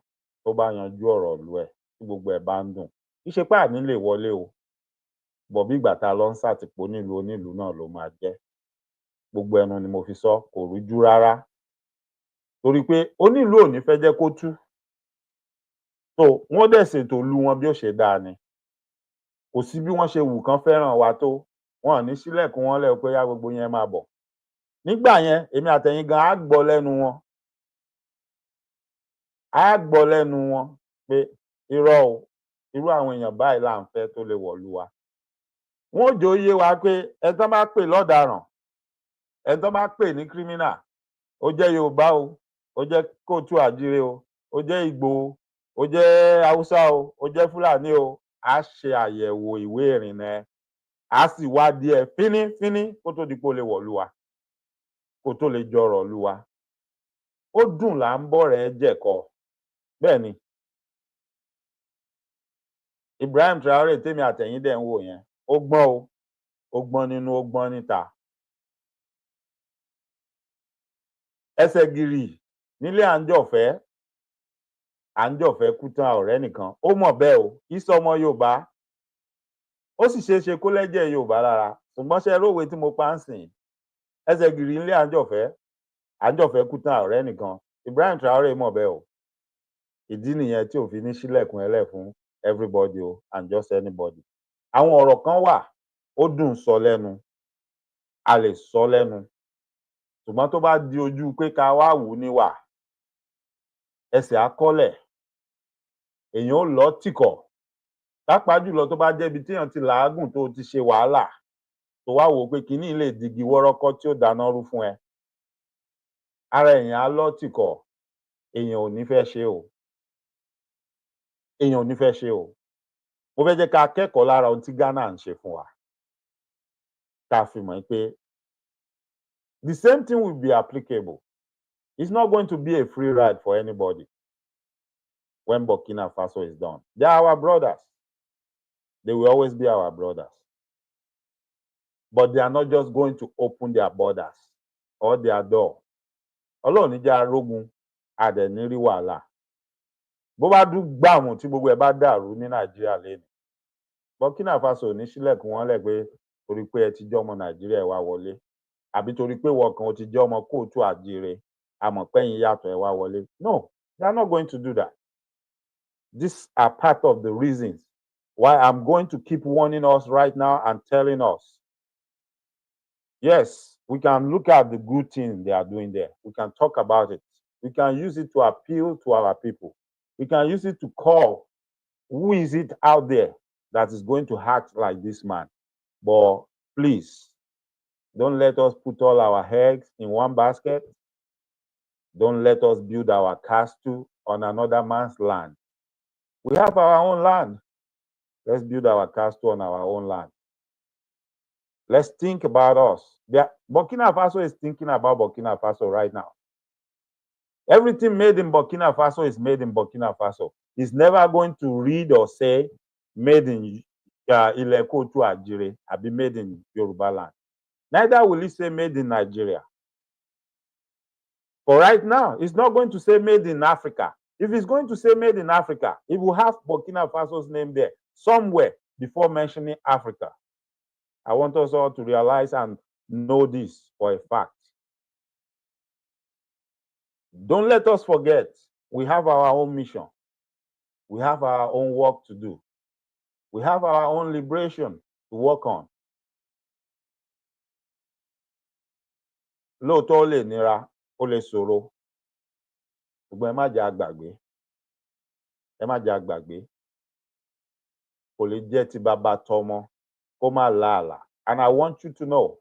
tó bá yanjú ọ̀rọ̀ ìlú ẹ̀, tí gbogbo ẹ̀ bá ń dùn, kì í ṣe pé àní lè wọlé o bọ̀, bí ìgbà tá a lọ ń sàtìpó nílùú onílùú náà ló máa jẹ́. Gbogbo ẹnu ni mo fi sọ, kò rújú rárá, torí pé onílùú ò ní fẹ́ jẹ́ kó tú tó. Wọ́n dẹ̀ ṣètò ìlú wọn bí ó ṣe dáa ni. Kò sí bí wọ́n ṣe wù kán fẹ́ràn wa tó, wọn ò ní ṣílẹ̀kùn wọn lẹ̀ pé yá, gbogbo yẹn máa bọ̀. Nígbà yẹn, èmi àtẹ̀yin gan á gbọ́ lẹ́nu wọn, á gbọ́ lẹ́nu wọn pé irọ́ o, irú àwọn èèyàn báyìí là ń fẹ́ tó lè wọ̀lú wa. Wọn ò jẹ́ ó yé wa pé ẹni tó bá pè lọ́daràn, ẹni tó bá pè ní criminal, ó jẹ́ Yorùbá o, ó jẹ́ kóòtù àjíire o, ó jẹ́ Ìgbò o, ó jẹ́ Haúsá o, ó jẹ́ Fúlàní o, á ṣe àyẹ̀wò ìwé ìrìnnà ẹ, á sì wádìí ẹ fínífíní kó tó di pé ó lè wọ̀lú wa, kó tó lè jọrọ̀ lú wa. Ó dùn là ń bọ̀ rẹ̀ jẹ̀kọ. Bẹ́ẹ̀ ni, Ibrahim Traore tèmi àtẹ̀yìn dẹ̀ ń wò yẹn, ó gbọ́n o, ó gbọ́n nínú, ó gbọ́n níta. Ẹsẹ̀ gìrì nílé à ń jọ̀fẹ́, à ń jọ̀fẹ́ kú tán ọ̀rẹ́ nìkan. Ó mọ̀ bẹ́ẹ̀ o. Kì í sọmọ Yorùbá, ó sì ṣeé ṣe kó lẹ́jẹ̀ Yorùbá lára, ṣùgbọ́n ṣe rówe tí mo pa ń sìn, ẹsẹ̀ gìrì nílé à ń jọ̀fẹ́, à ń jọ̀fẹ́ kú tán ọ̀rẹ́ nìkan. Ibrahim Traore mọ̀ bẹ́ẹ̀ o. Ìdí nìyẹn tí ò fi ní ṣílẹ̀kùn ẹlẹ̀ fún everybody o and just anybody. Àwọn ọ̀rọ̀ kan wà, ó dùn sọ lẹ́nu, a lè sọ lẹ́nu, ṣùgbọ́n tó bá di ojú pé ká wá wù ú níwà, ẹsẹ̀ á kọ́lẹ̀, èèyàn ó lọ́ tìkọ̀, pàápàá jùlọ tó bá jẹ́ ibi téèyàn ti làágùn, tó ti ṣe wàhálà, tó wá wò ó pé kinní yìí lè digi wọ́rọ́kọ́ tí ó dáná rú fún ẹ, ara èèyàn á lọ́ tìkọ̀. Èèyàn ò ní fẹ́ ṣe o, èèyàn ò ní fẹ́ ṣe o. Mo fẹ́ jẹ́ ká kẹ́kọ̀ọ́ lára ohun tí Ghana ń ṣe fún wa, ká fi mọ̀ pé the same thing will be applicable. It's not going to be a free ride for anybody when Burkina Faso is done. They are our brothers, they will always be our brothers, but they are not just going to open their borders or their door. Ọlọ́run ní jẹ́ arógun àdẹ̀ ní rí wàhálà. Bó bá dún gbàmù tí gbogbo ẹ̀ bá dàrú ní Nàìjíríà lẹ́nu, Burkina Faso ò ní ṣílẹ̀kùn wọn lẹ̀ pé torí pé ẹ ti jẹ́ ọmọ Nàìjíríà, ẹ wá wọlé, àbí torí pé wọ́n kan ó ti jẹ́ ọmọ kóòtù àjíire, àmọ́ pẹ́yìn yàtọ̀, ẹ wá wọlé. No, they are not going to do that. These are part of the reasons why I'm going to keep warning us right now and telling us, yes, we can look at the good thing they are doing there, we can talk about it, we can use it to appeal to our people, we can use it to call who is it out there that is going to act like this man. But please, don't let us put all our eggs in one basket. Don't let us build our castle on another man's land. We have our own land. Let's build our castle on our own land. Let's think about us. Burkina Faso is thinking about Burkina Faso right now. Everything made in Burkina Faso is made in Burkina Faso. It's never going to read or say made in Ilẹ̀ Kóòtù Àjíire àbí made in Yoruba land. Neither will it say made in Nigeria. For right now, it's not going to say made in Africa. If it's going to say made in Africa, it will have Burkina Faso's name there somewhere before mentioning Africa. I want us all to realize and know this for a fact. Don't let us forget we have our own mission. We have our own work to do. We have our own liberation to work on. Lóòótọ́, ó lè nira, ó lè ṣòro, ṣùgbọ́n ẹ má jẹ́ a gbàgbé, ẹ má jẹ́ a gbàgbé, kò lè jẹ́ ti bàbá tọmọ kó má láàlà. And I want you to know,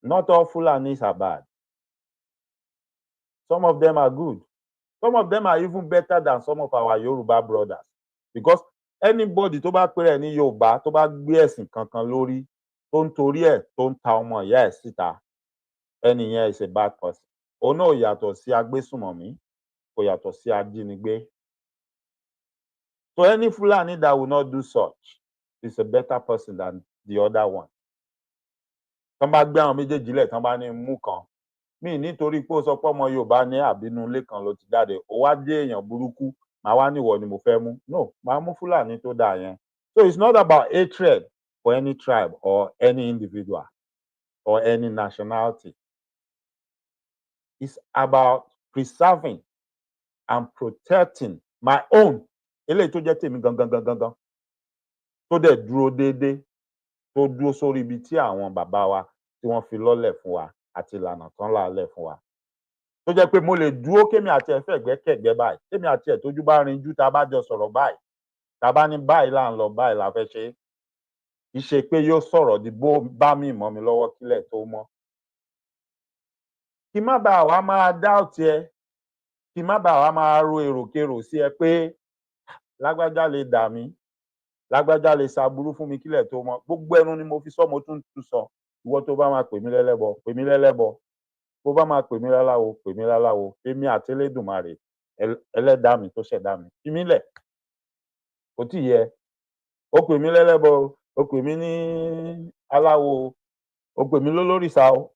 not all Fulanis are bad. Some of them are good. Some of them are even better than some of our Yoruba brothers because Anybody tó bá pera ẹ̀ ní Yorùbá, tó bá gbé ẹ̀sìn kankan lórí, tó ń torí ẹ̀ tó ń ta ọmọ ìyá ẹ̀ síta, ẹni yẹn is a bad person. Òun náà ò yàtọ̀ sí agbésùnmọ̀mí, kò yàtọ̀ sí ajínigbé. So any Fulani that will not do such is a better person than the other one. Tán bá gbé àwọn méjèèjì lẹ̀, tán bá ní mú kan míì, nítorí pé ó sọ pé ọmọ Yorùbá ní àbínú ilé kan ló ti jáde, ó wá dé èèyàn burúkú, màá wá níwọ ni mo fẹ́ mú. No, màá mú Fúlàní tó dáa yẹn. So it's not about hatred for any tribe or any individual or any nationality. It's about preserving and protecting my own, eléyìí tó jẹ́ tèmi gangan gangan gan, tó dẹ̀ dúró déédéé, tó dúró sórí ibi tí àwọn bàbá wa tí wọ́n fi lọ́lẹ̀ fún wa àti ìlànà tán làálẹ̀ fún wa, tó jẹ́ pé mo lè dúró kémi àti ẹ̀ fẹ̀gbẹ́kẹ̀gbẹ́ báyìí, kémi àti ẹ̀ tójú bá rinjú, tá a bá jọ sọ̀rọ̀ báyìí, tá a bá ní báyìí là ń lọ, báyìí la fẹ́ ṣe é, kì í ṣe pé yóò sọ̀rọ̀ di bó bá mi mọ́ mi lọ́wọ́ kílẹ̀ tó mọ́. Kí má bàa wá máa doubt ẹ, kí má bàa wá máa ro èròkerò sí ẹ pé lágbájá lè dà mí, lágbájá lè ṣaburú fún mi kílẹ̀ tó mọ́. Gbogbo ẹnu ni mo fi sọ, mo tún tún sọ. Ìwọ tó bá máa pè mí lẹ́lẹ́bọ, pè mí lẹ́lẹ́bọ. Bó bá máa pè mí láláwo, pè mí láláwo. Èmi àti Elédùmarè, ẹlẹ́dàá mi tó ṣẹ̀dá mi, fi mí lẹ̀. Kò tí ì yẹ. Ó pè mí lẹ́lẹ́bọ, ó pè mí ní aláwo, ó pè mí lólórìṣà o,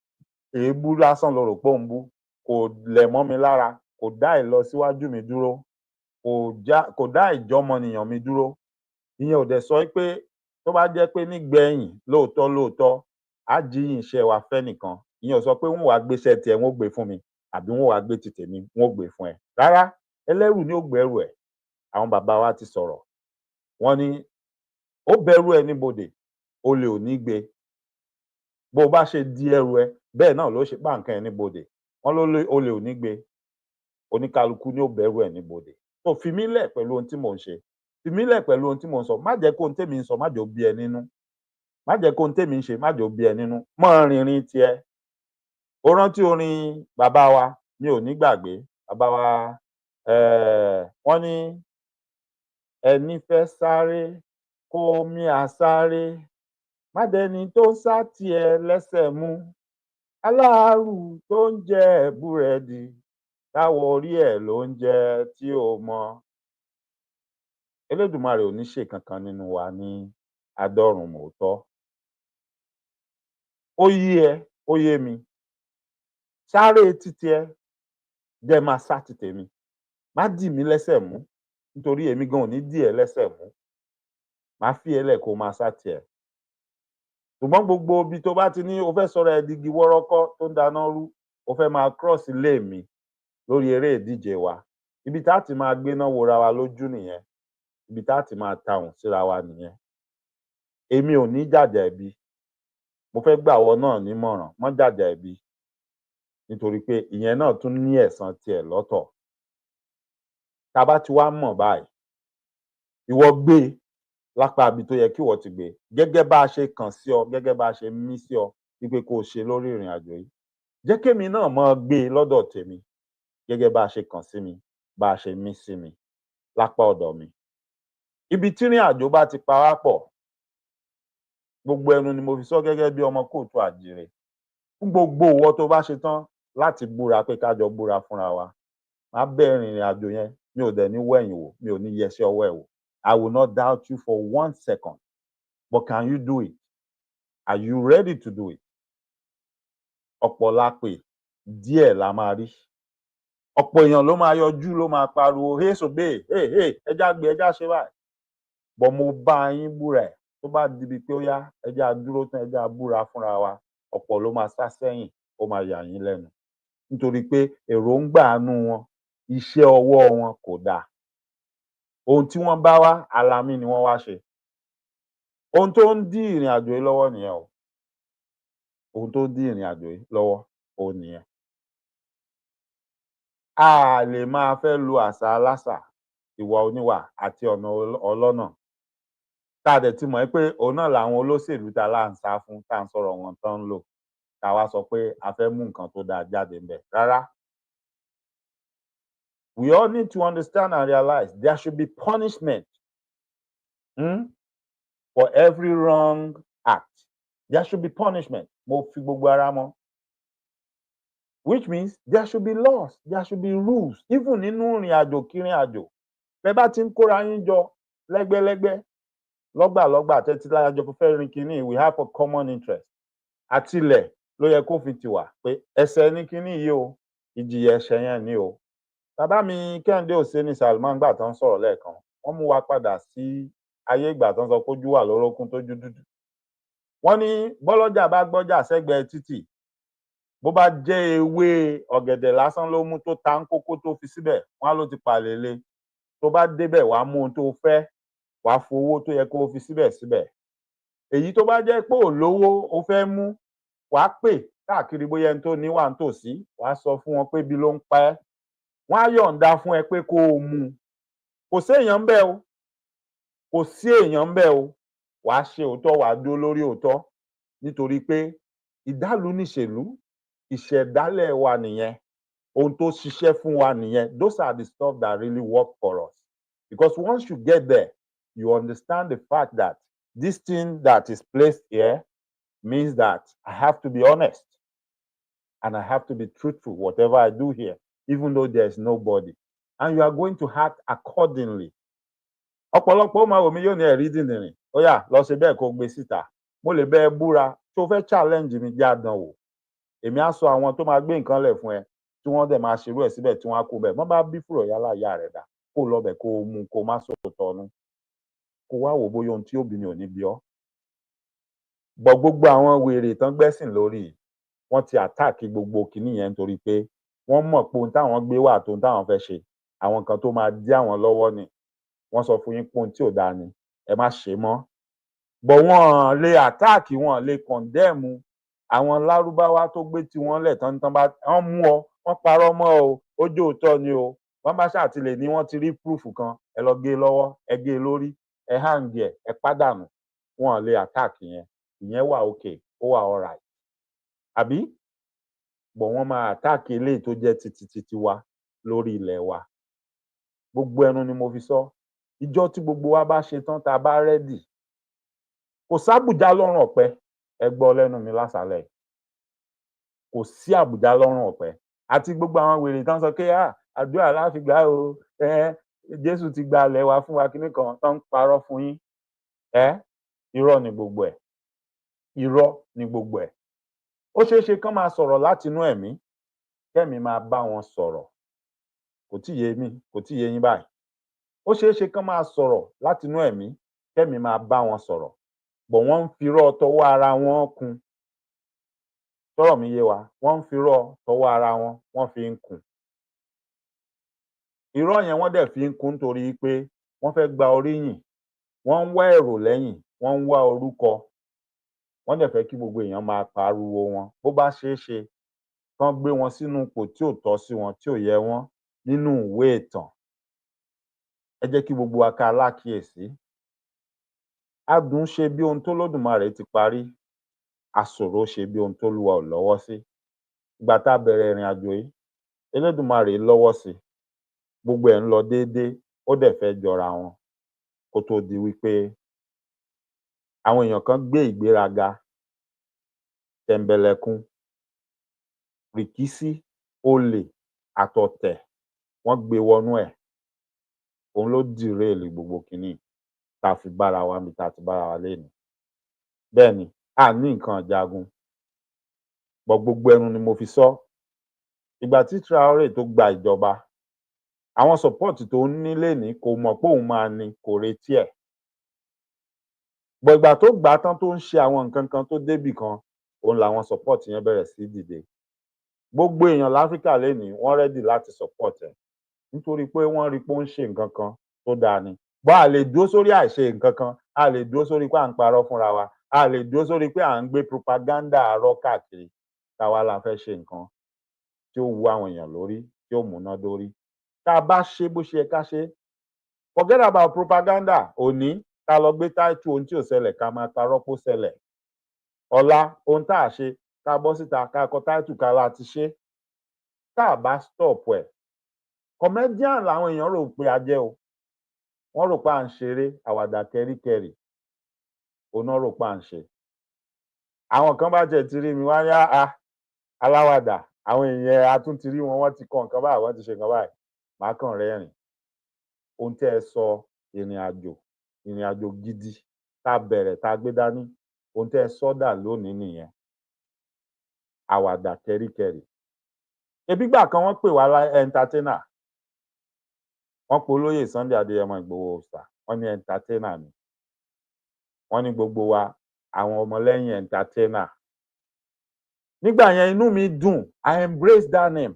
èébú lásán lo rò pé òun bú. Kò lẹ̀ mọ́ mi lára, kò dá ìlọsíwájú mi dúró, kò dá ìjọmọnìyàn mi dúró. Ìyẹn ò dẹ̀ sọ pé tó bá jẹ́ pé nígbẹ̀yìn, lóòótọ́ lóòótọ́, á jíyìn iṣẹ́ wa fẹ́nìkan, ìyẹn ò sọ pé wọ́n wàá gbéṣẹ́ tiẹ̀, wọ́n ó gbé fún mi, àbí wọ́n wàá gbé ti tèmi, wọ́n ó gbé fún ẹ. Rárá, ẹlẹ́rù ni ó gbẹ́rù ẹ̀. Àwọn bàbá wa ti sọ̀rọ̀, wọ́n ní ó bẹ̀rù ẹ níbodè, olè ò ní gbé. Bó o bá ṣe di ẹrù ẹ, bẹ́ẹ̀ náà ló ṣe bá nǹkan ẹ níbodè. Wọ́n ló olè ò ní gbé. Oníkálukú ní ó bẹ̀rù ẹ níbodè. Tó fi mí lẹ̀ pẹ̀lú ohun tí mò ń ṣe, fi mí lẹ̀ pẹ̀lú ohun tí mò ń sọ. Má jẹ́ kó ohun tèmi ń sọ, má jẹ́ ó bí ẹ nínú. Má jẹ́ kó ohun tèmi ń ṣe, má jẹ́ ó bí ẹ nínú. Mọ́ rìnrìn tiẹ̀. Ó rántí orin bàbá wa, mi ò ní gbàgbé bàbá wa. Wọ́n ní ẹni fẹ́ sáré kó mí a sáré, má dẹni tó ń sá tiẹ̀ lẹ́sẹ̀ mú, aláàrù tó ń jẹ búrẹ́dì táwọn orí ẹ̀ ló ń jẹ tí ò mọ̀. Elédùmarè ò ní ṣe kankan nínú wa ní adọ́rùnmòótọ́. Ó yé ẹ, ó yé mi. Sáré títí ẹ, jẹ́ máa sá ti tèmi. Má dì mí lẹ́sẹ̀ mú, nítorí èmi gan ò ní dì ẹ́ lẹ́sẹ̀ mú. Má fi ẹ́ lẹ̀ kó máa sá tiẹ̀. Ṣùgbọ́n gbogbo ibi tó bá ti ní o fẹ́ sọ̀rọ̀ ẹ digi wọ́rọ́kọ́ tó ń dáná rú, o fẹ́ máa cross ilé mi lórí eré ìdíje wa, ibi tá ti máa gbéná wora wa lójú nìyẹn, ibi tá ti máa tahùn síra wa nìyẹn. Èmi ò ní jàjà ẹ̀bi. Mo fẹ́ gbà wọ náà nímọ̀ràn, mọ́ jàjà ẹ̀bi, nítorí pé ìyẹn náà tún ní ẹ̀san tiẹ̀ lọ́tọ̀. Tá a bá ti wá mọ̀ báyìí, ìwọ gbé e lápá ibi tó yẹ kí ìwọ ti gbé, gẹ́gẹ́ bá a ṣe kàn sí ọ, gẹ́gẹ́ bá a ṣe mí sí ọ wípé kó o ṣe lórí ìrìn àjò yìí. Jẹ́ kémi náà máa gbé e lọ́dọ̀ tèmi, gẹ́gẹ́ bá a ṣe kàn sí mi, bá a ṣe mí sí mi lápá ọ̀dọ̀ mi. Ibi tírìn àjò bá ti pa wá pọ̀, gbogbo ẹnu ni mo fi sọ, gẹ́gẹ́ bí ọmọ káàárọ̀ oòjíire, fún gbogbo ìwọ tó bá ṣe tán láti búra pé ká jọ búra fúnra wa, má bẹ̀rẹ̀ ìrìn àjò yẹn. Mi ò dẹ̀ ní wẹ̀yìn wò, mi ò ní yẹsẹ̀ ọwọ́ ẹ̀ wò. I will not doubt you for one second, but can you do it? Are you ready to do it? Ọ̀pọ̀ la pè, díẹ̀ la máa rí. Ọ̀pọ̀ èèyàn ló máa yọjú, ló máa pariwo, "Hey sobe, hey hey, ẹja gbé, ẹja ṣe báyìí." Bọ̀ mo bá yín búra ẹ̀, tó bá dibi pé ó yá, ẹja dúró tán, ẹja búra fúnra wa, ọ̀pọ̀ ló máa sá sẹ́yìn. Ó máa yà yín lẹ́nu, nítorí pé èròǹgbà inú wọn, iṣẹ́ ọwọ́ wọn kò dáa. Ohun tí wọ́n bá wá, alamí ni wọ́n wá ṣe. Ohun tó ń dí ìrìn àjò yìí lọ́wọ́ nìyẹn o. Ohun tó ń dí ìrìn àjò yìí lọ́wọ́, òun nìyẹn. A lè máa fẹ́ lo àṣà aláṣà, ìwà oníwà àti ọ̀nà ọlọ́nà, tá a dẹ̀ ti mọ̀ pé òun náà làwọn olóṣèlú tá a là ń sá fún, tá à ń sọ̀rọ̀ wọn tán ń lò, tá a wá sọ pé a fẹ́ mú nǹkan tó dáa jáde ńbẹ̀. Rárá. We all need to understand and realize there should be punishment. For every wrong act, there should be punishment. Mo fi gbogbo ara mọ́, which means there should be laws, there should be rules, even nínú ìrìn àjò kírin àjò. Bẹ́ẹ̀ bá ti ń kóra yín jọ lẹ́gbẹ́lẹ́gbẹ́, lọ́gbàlọ́gbà, tẹ́tí láyájọ́ fẹ́ rin kínní, we have a common interest. Àtilẹ̀ ló yẹ kófin ti wà pé ẹ̀ṣẹ̀ ní kínní yìí o, ìjìyà ẹ̀ṣẹ̀ yẹn ni o. Bàbá mi Kẹ́hìndé Òsénì Salman, gbà tán sọ̀rọ̀ lẹ́ẹ̀kan, wọ́n mú wa padà sí ayé ìgbà tán sọ pé ojú wà lórókún tójú dúdú. Wọ́n ní bọ́lọ́jà bá gbọ́jà sẹ́gbẹ̀ẹ́ títì, bó bá jẹ́ ewé ọ̀gẹ̀dẹ̀ lásán ló mú tó ta ń kókó tó fi síbẹ̀, wọ́n á ló ti pàlè. Tó bá débẹ̀, wàá mú ohun tó fẹ́, wàá fowó tó yẹ kó o fi síbẹ̀ síbẹ̀. Èyí tó bá jẹ́ pé ò lówó o fẹ́ mú, wàá pè káàkiri bóyá ẹni tó ní wà nítòsí, wàá sọ fún wọn pé ibi ló ń pa ẹ́, wọ́n á yọ̀ǹda fún ẹ pé kó o mú un. Kò séèyàn ńbẹ̀ o, kò sí èèyàn ńbẹ̀ o. Wàá ṣe òótọ́, wàá dúró lórí òótọ́, nítorí pé ìdálù níṣèlú, ìṣẹ̀dálẹ̀ wa nìyẹn, ohun tó ṣiṣẹ́ fún wa nìyẹn. Those are the stuff that really work for us, because once you get there, you understand the fact that this thing that is placed here means that I have to be honest and I have to be truthful, whatever I do here, even though there is nobody, and you are going to act accordingly. Ọ̀pọ̀lọpọ̀ ó máa wò mí, yóò ní ẹ̀rí dìndìnrìn, ó yá, lọ ṣe bẹ́ẹ̀, kó gbé síta. Mo lè bẹ́ẹ̀ búra. Tó fẹ́ challenge mi, jẹ́ àdánwò. Èmi á sọ àwọn tó máa gbé nǹkan lẹ̀ fún ẹ, tí wọ́n dẹ̀ máa ṣerú ẹ̀ síbẹ̀, tí wọ́n á kó bẹ̀. Wọ́n bá bí fùrọ̀ yálà ìyá rẹ̀ dà, kó lọ bẹ̀, kó o mú, kó o má sòótọ́ nú, kó wá wò bóyá ohun tí ó bí ni ò ní bí ọ́ bọ̀. Gbogbo àwọn wèrè tán gbẹ́sìn lórí, wọ́n ti attack gbogbo kinní yẹn, nítorí pé wọ́n mọ̀ pé ohun táwọn gbé wà tó ohun táwọn fẹ́ ṣe, àwọn nǹkan tó máa dí àwọn lọ́wọ́ ni. Wọ́n sọ fún yín pé ohun tí ò dáa ni, ẹ má ṣe mọ́. Bọ̀ wọ́n lè attack, wọ́n lè condemn àwọn Lárúbáwá tó gbé tiwọn lẹ̀ tán tán. Bá wọ́n mú ọ, wọ́n parọ́ mọ́ ọ, ó jó òótọ́ ni o, wọ́n bá ṣáà ti lè ní wọ́n ti rí proof kan, ẹ lọ gé e lọ́wọ́, ẹ gé e lórí, ẹ hang ẹ, ẹ pàdánù. Wọn lè attack yẹn. Ìyẹn wà okay, ó wà alright, àbí? Bọ̀ wọ́n máa attack eléyìí tó jẹ́ titi titi wa lórí ilẹ̀ wa. Gbogbo ẹnu ni mo fi sọ. Ìjọ tí gbogbo wa bá ṣe tán, tá a bá ready, kò sábùjá lọ́rùn ọ̀pẹ. Ẹ gbọ́ lẹ́nu mi lásàálẹ̀ yìí, kò sí àbùjá lọ́rùn ọ̀pẹ. Àti gbogbo àwọn wèrè tán sọ pé, "Ah, àdúrà la fi gbà o, Jésù ti gba ilẹ̀ wa fún wa," kíní kan tán ń parọ́ fún yín. Irọ́ ni gbogbo ẹ̀, irọ́ ni gbogbo ẹ̀. Ó ṣeé ṣe kán máa sọ̀rọ̀ láti inú ẹ̀mí, kẹ́mìí máa bá wọn sọ̀rọ̀. Kò tíì yé mi, kò tíì yé yín báyìí. Ó ṣeé ṣe kán máa sọ̀rọ̀ láti inú ẹ̀mí, kẹ́mìí máa bá wọn sọ̀rọ̀, bọ̀ wọ́n ń firọ́ tọwọ́ ara wọn kún. Sọ̀rọ̀ mi yé wa? Wọ́n ń firọ́ tọwọ́ ara wọn, wọ́n fi ń kún irọ́ yẹn. Wọ́n dẹ̀ fi ń kún nítorí pé wọ́n fẹ́ gba oríyìn, wọ́n ń wá èrò lẹ́yìn, wọ́n ń wá orúkọ, wọ́n dẹ̀ fẹ́ kí gbogbo èèyàn máa pariwo wọn. Bó bá ṣeé ṣe kán gbé wọn sínú ipò tí ò tọ́ sí wọn, tí ò yẹ wọ́n nínú ìwé ìtàn. Ẹ jẹ́ kí gbogbo wa ká lákìyèsí. Adùn ṣe bí ohun tólódùmarè ti parí, aṣòro ṣe bí ohun tólúwa ò lọ́wọ́ sí. Ìgbà tá a bẹ̀rẹ̀ ìrìn àjò yìí, Elédùmarè lọ́wọ́ sí i, gbogbo ẹ̀ ń lọ déédé, ó dẹ̀ fẹ́ jọra wọn, kó tó di wípé àwọn èèyàn kan gbé ìgbéraga, tẹ̀m̀bẹ̀lẹ̀kun, rìkíṣí, olè àtọ̀tẹ̀, wọ́n gbé wọnú ẹ̀. Òun ló derail gbogbo kinní tá a fi bára wa níbi tá a ti bára wa lénìí. Bẹ́ẹ̀ ni, a ní nǹkan ìjagun bọ. Gbogbo ẹnu ni mo fi sọ. Ìgbà tí Traoré tó gba ìjọba, àwọn support tó ń ní lénìí, kò mọ̀ pé òun máa ní, kò retí ẹ̀ bọ̀. Ìgbà tó gbà á tán, tó ń ṣe àwọn nǹkan kan tó débì kan, òun làwọn support yẹn bẹ̀rẹ̀ sí dìde. Gbogbo èèyàn láfíríkà lénìí, wọ́n ready láti support ẹ̀, nítorí pé wọ́n rí i pé ó ń ṣe nǹkan kan tó dáa ni. Bọ́ a lè dúró sórí àìṣe nǹkan kan, a lè dúró sórí pé à ń parọ́ fúnra wa, a lè dúró sórí pé à ń gbé propaganda arọ́ káàkiri, táwa la fẹ́ ṣe nǹkan tí ó wu àwọn èèyàn lórí, tí ó múná dórí. Tá a bá ṣe bó ṣe yẹ ká ṣe, forget about propaganda. Òní ká lọ gbé táìtù ohun tí ò ṣẹlẹ̀, ká máa parọ́ pó ṣẹlẹ̀. Ọ̀la, ohun tá a ṣe, ká bọ́ síta, ká kọ táìtù, ká la ti ṣe. Tá a bá stop ẹ̀, comedian làwọn èèyàn rò pé a jẹ́ o. Wọ́n rò pé à ń ṣeré, àwàdà kẹríkẹrì òun náà rò pé à ń ṣe. Àwọn kan bá tiẹ̀ ti rí mi, wá ní àá aláwàdà, àwọn èèyàn a tún ti rí wọn, wọ́n ti kọ nǹkan báyìí, wọ́n ti ṣe nǹkan báyìí. Màá kàn rẹ́rìn. Ohun tẹ́ ẹ sọ, ìrìn àjò, ìrìn àjò gidi tá a bẹ̀rẹ̀, tá a gbé dání, ohun tẹ́ ẹ sọ dà lónìí nìyẹn, àwàdà kẹríkẹrì. Ebi gbà kan wọ́n pè wá lá entertainer, wọ́n pe olóyè Sunday Adéyẹmọ Ìgbòho Òòṣà, wọ́n ní entertainer ni. Wọ́n ní gbogbo wa, àwọn ọmọlẹ́yìn entertainer. Nígbà yẹn, inú mi dùn. I embrace that name,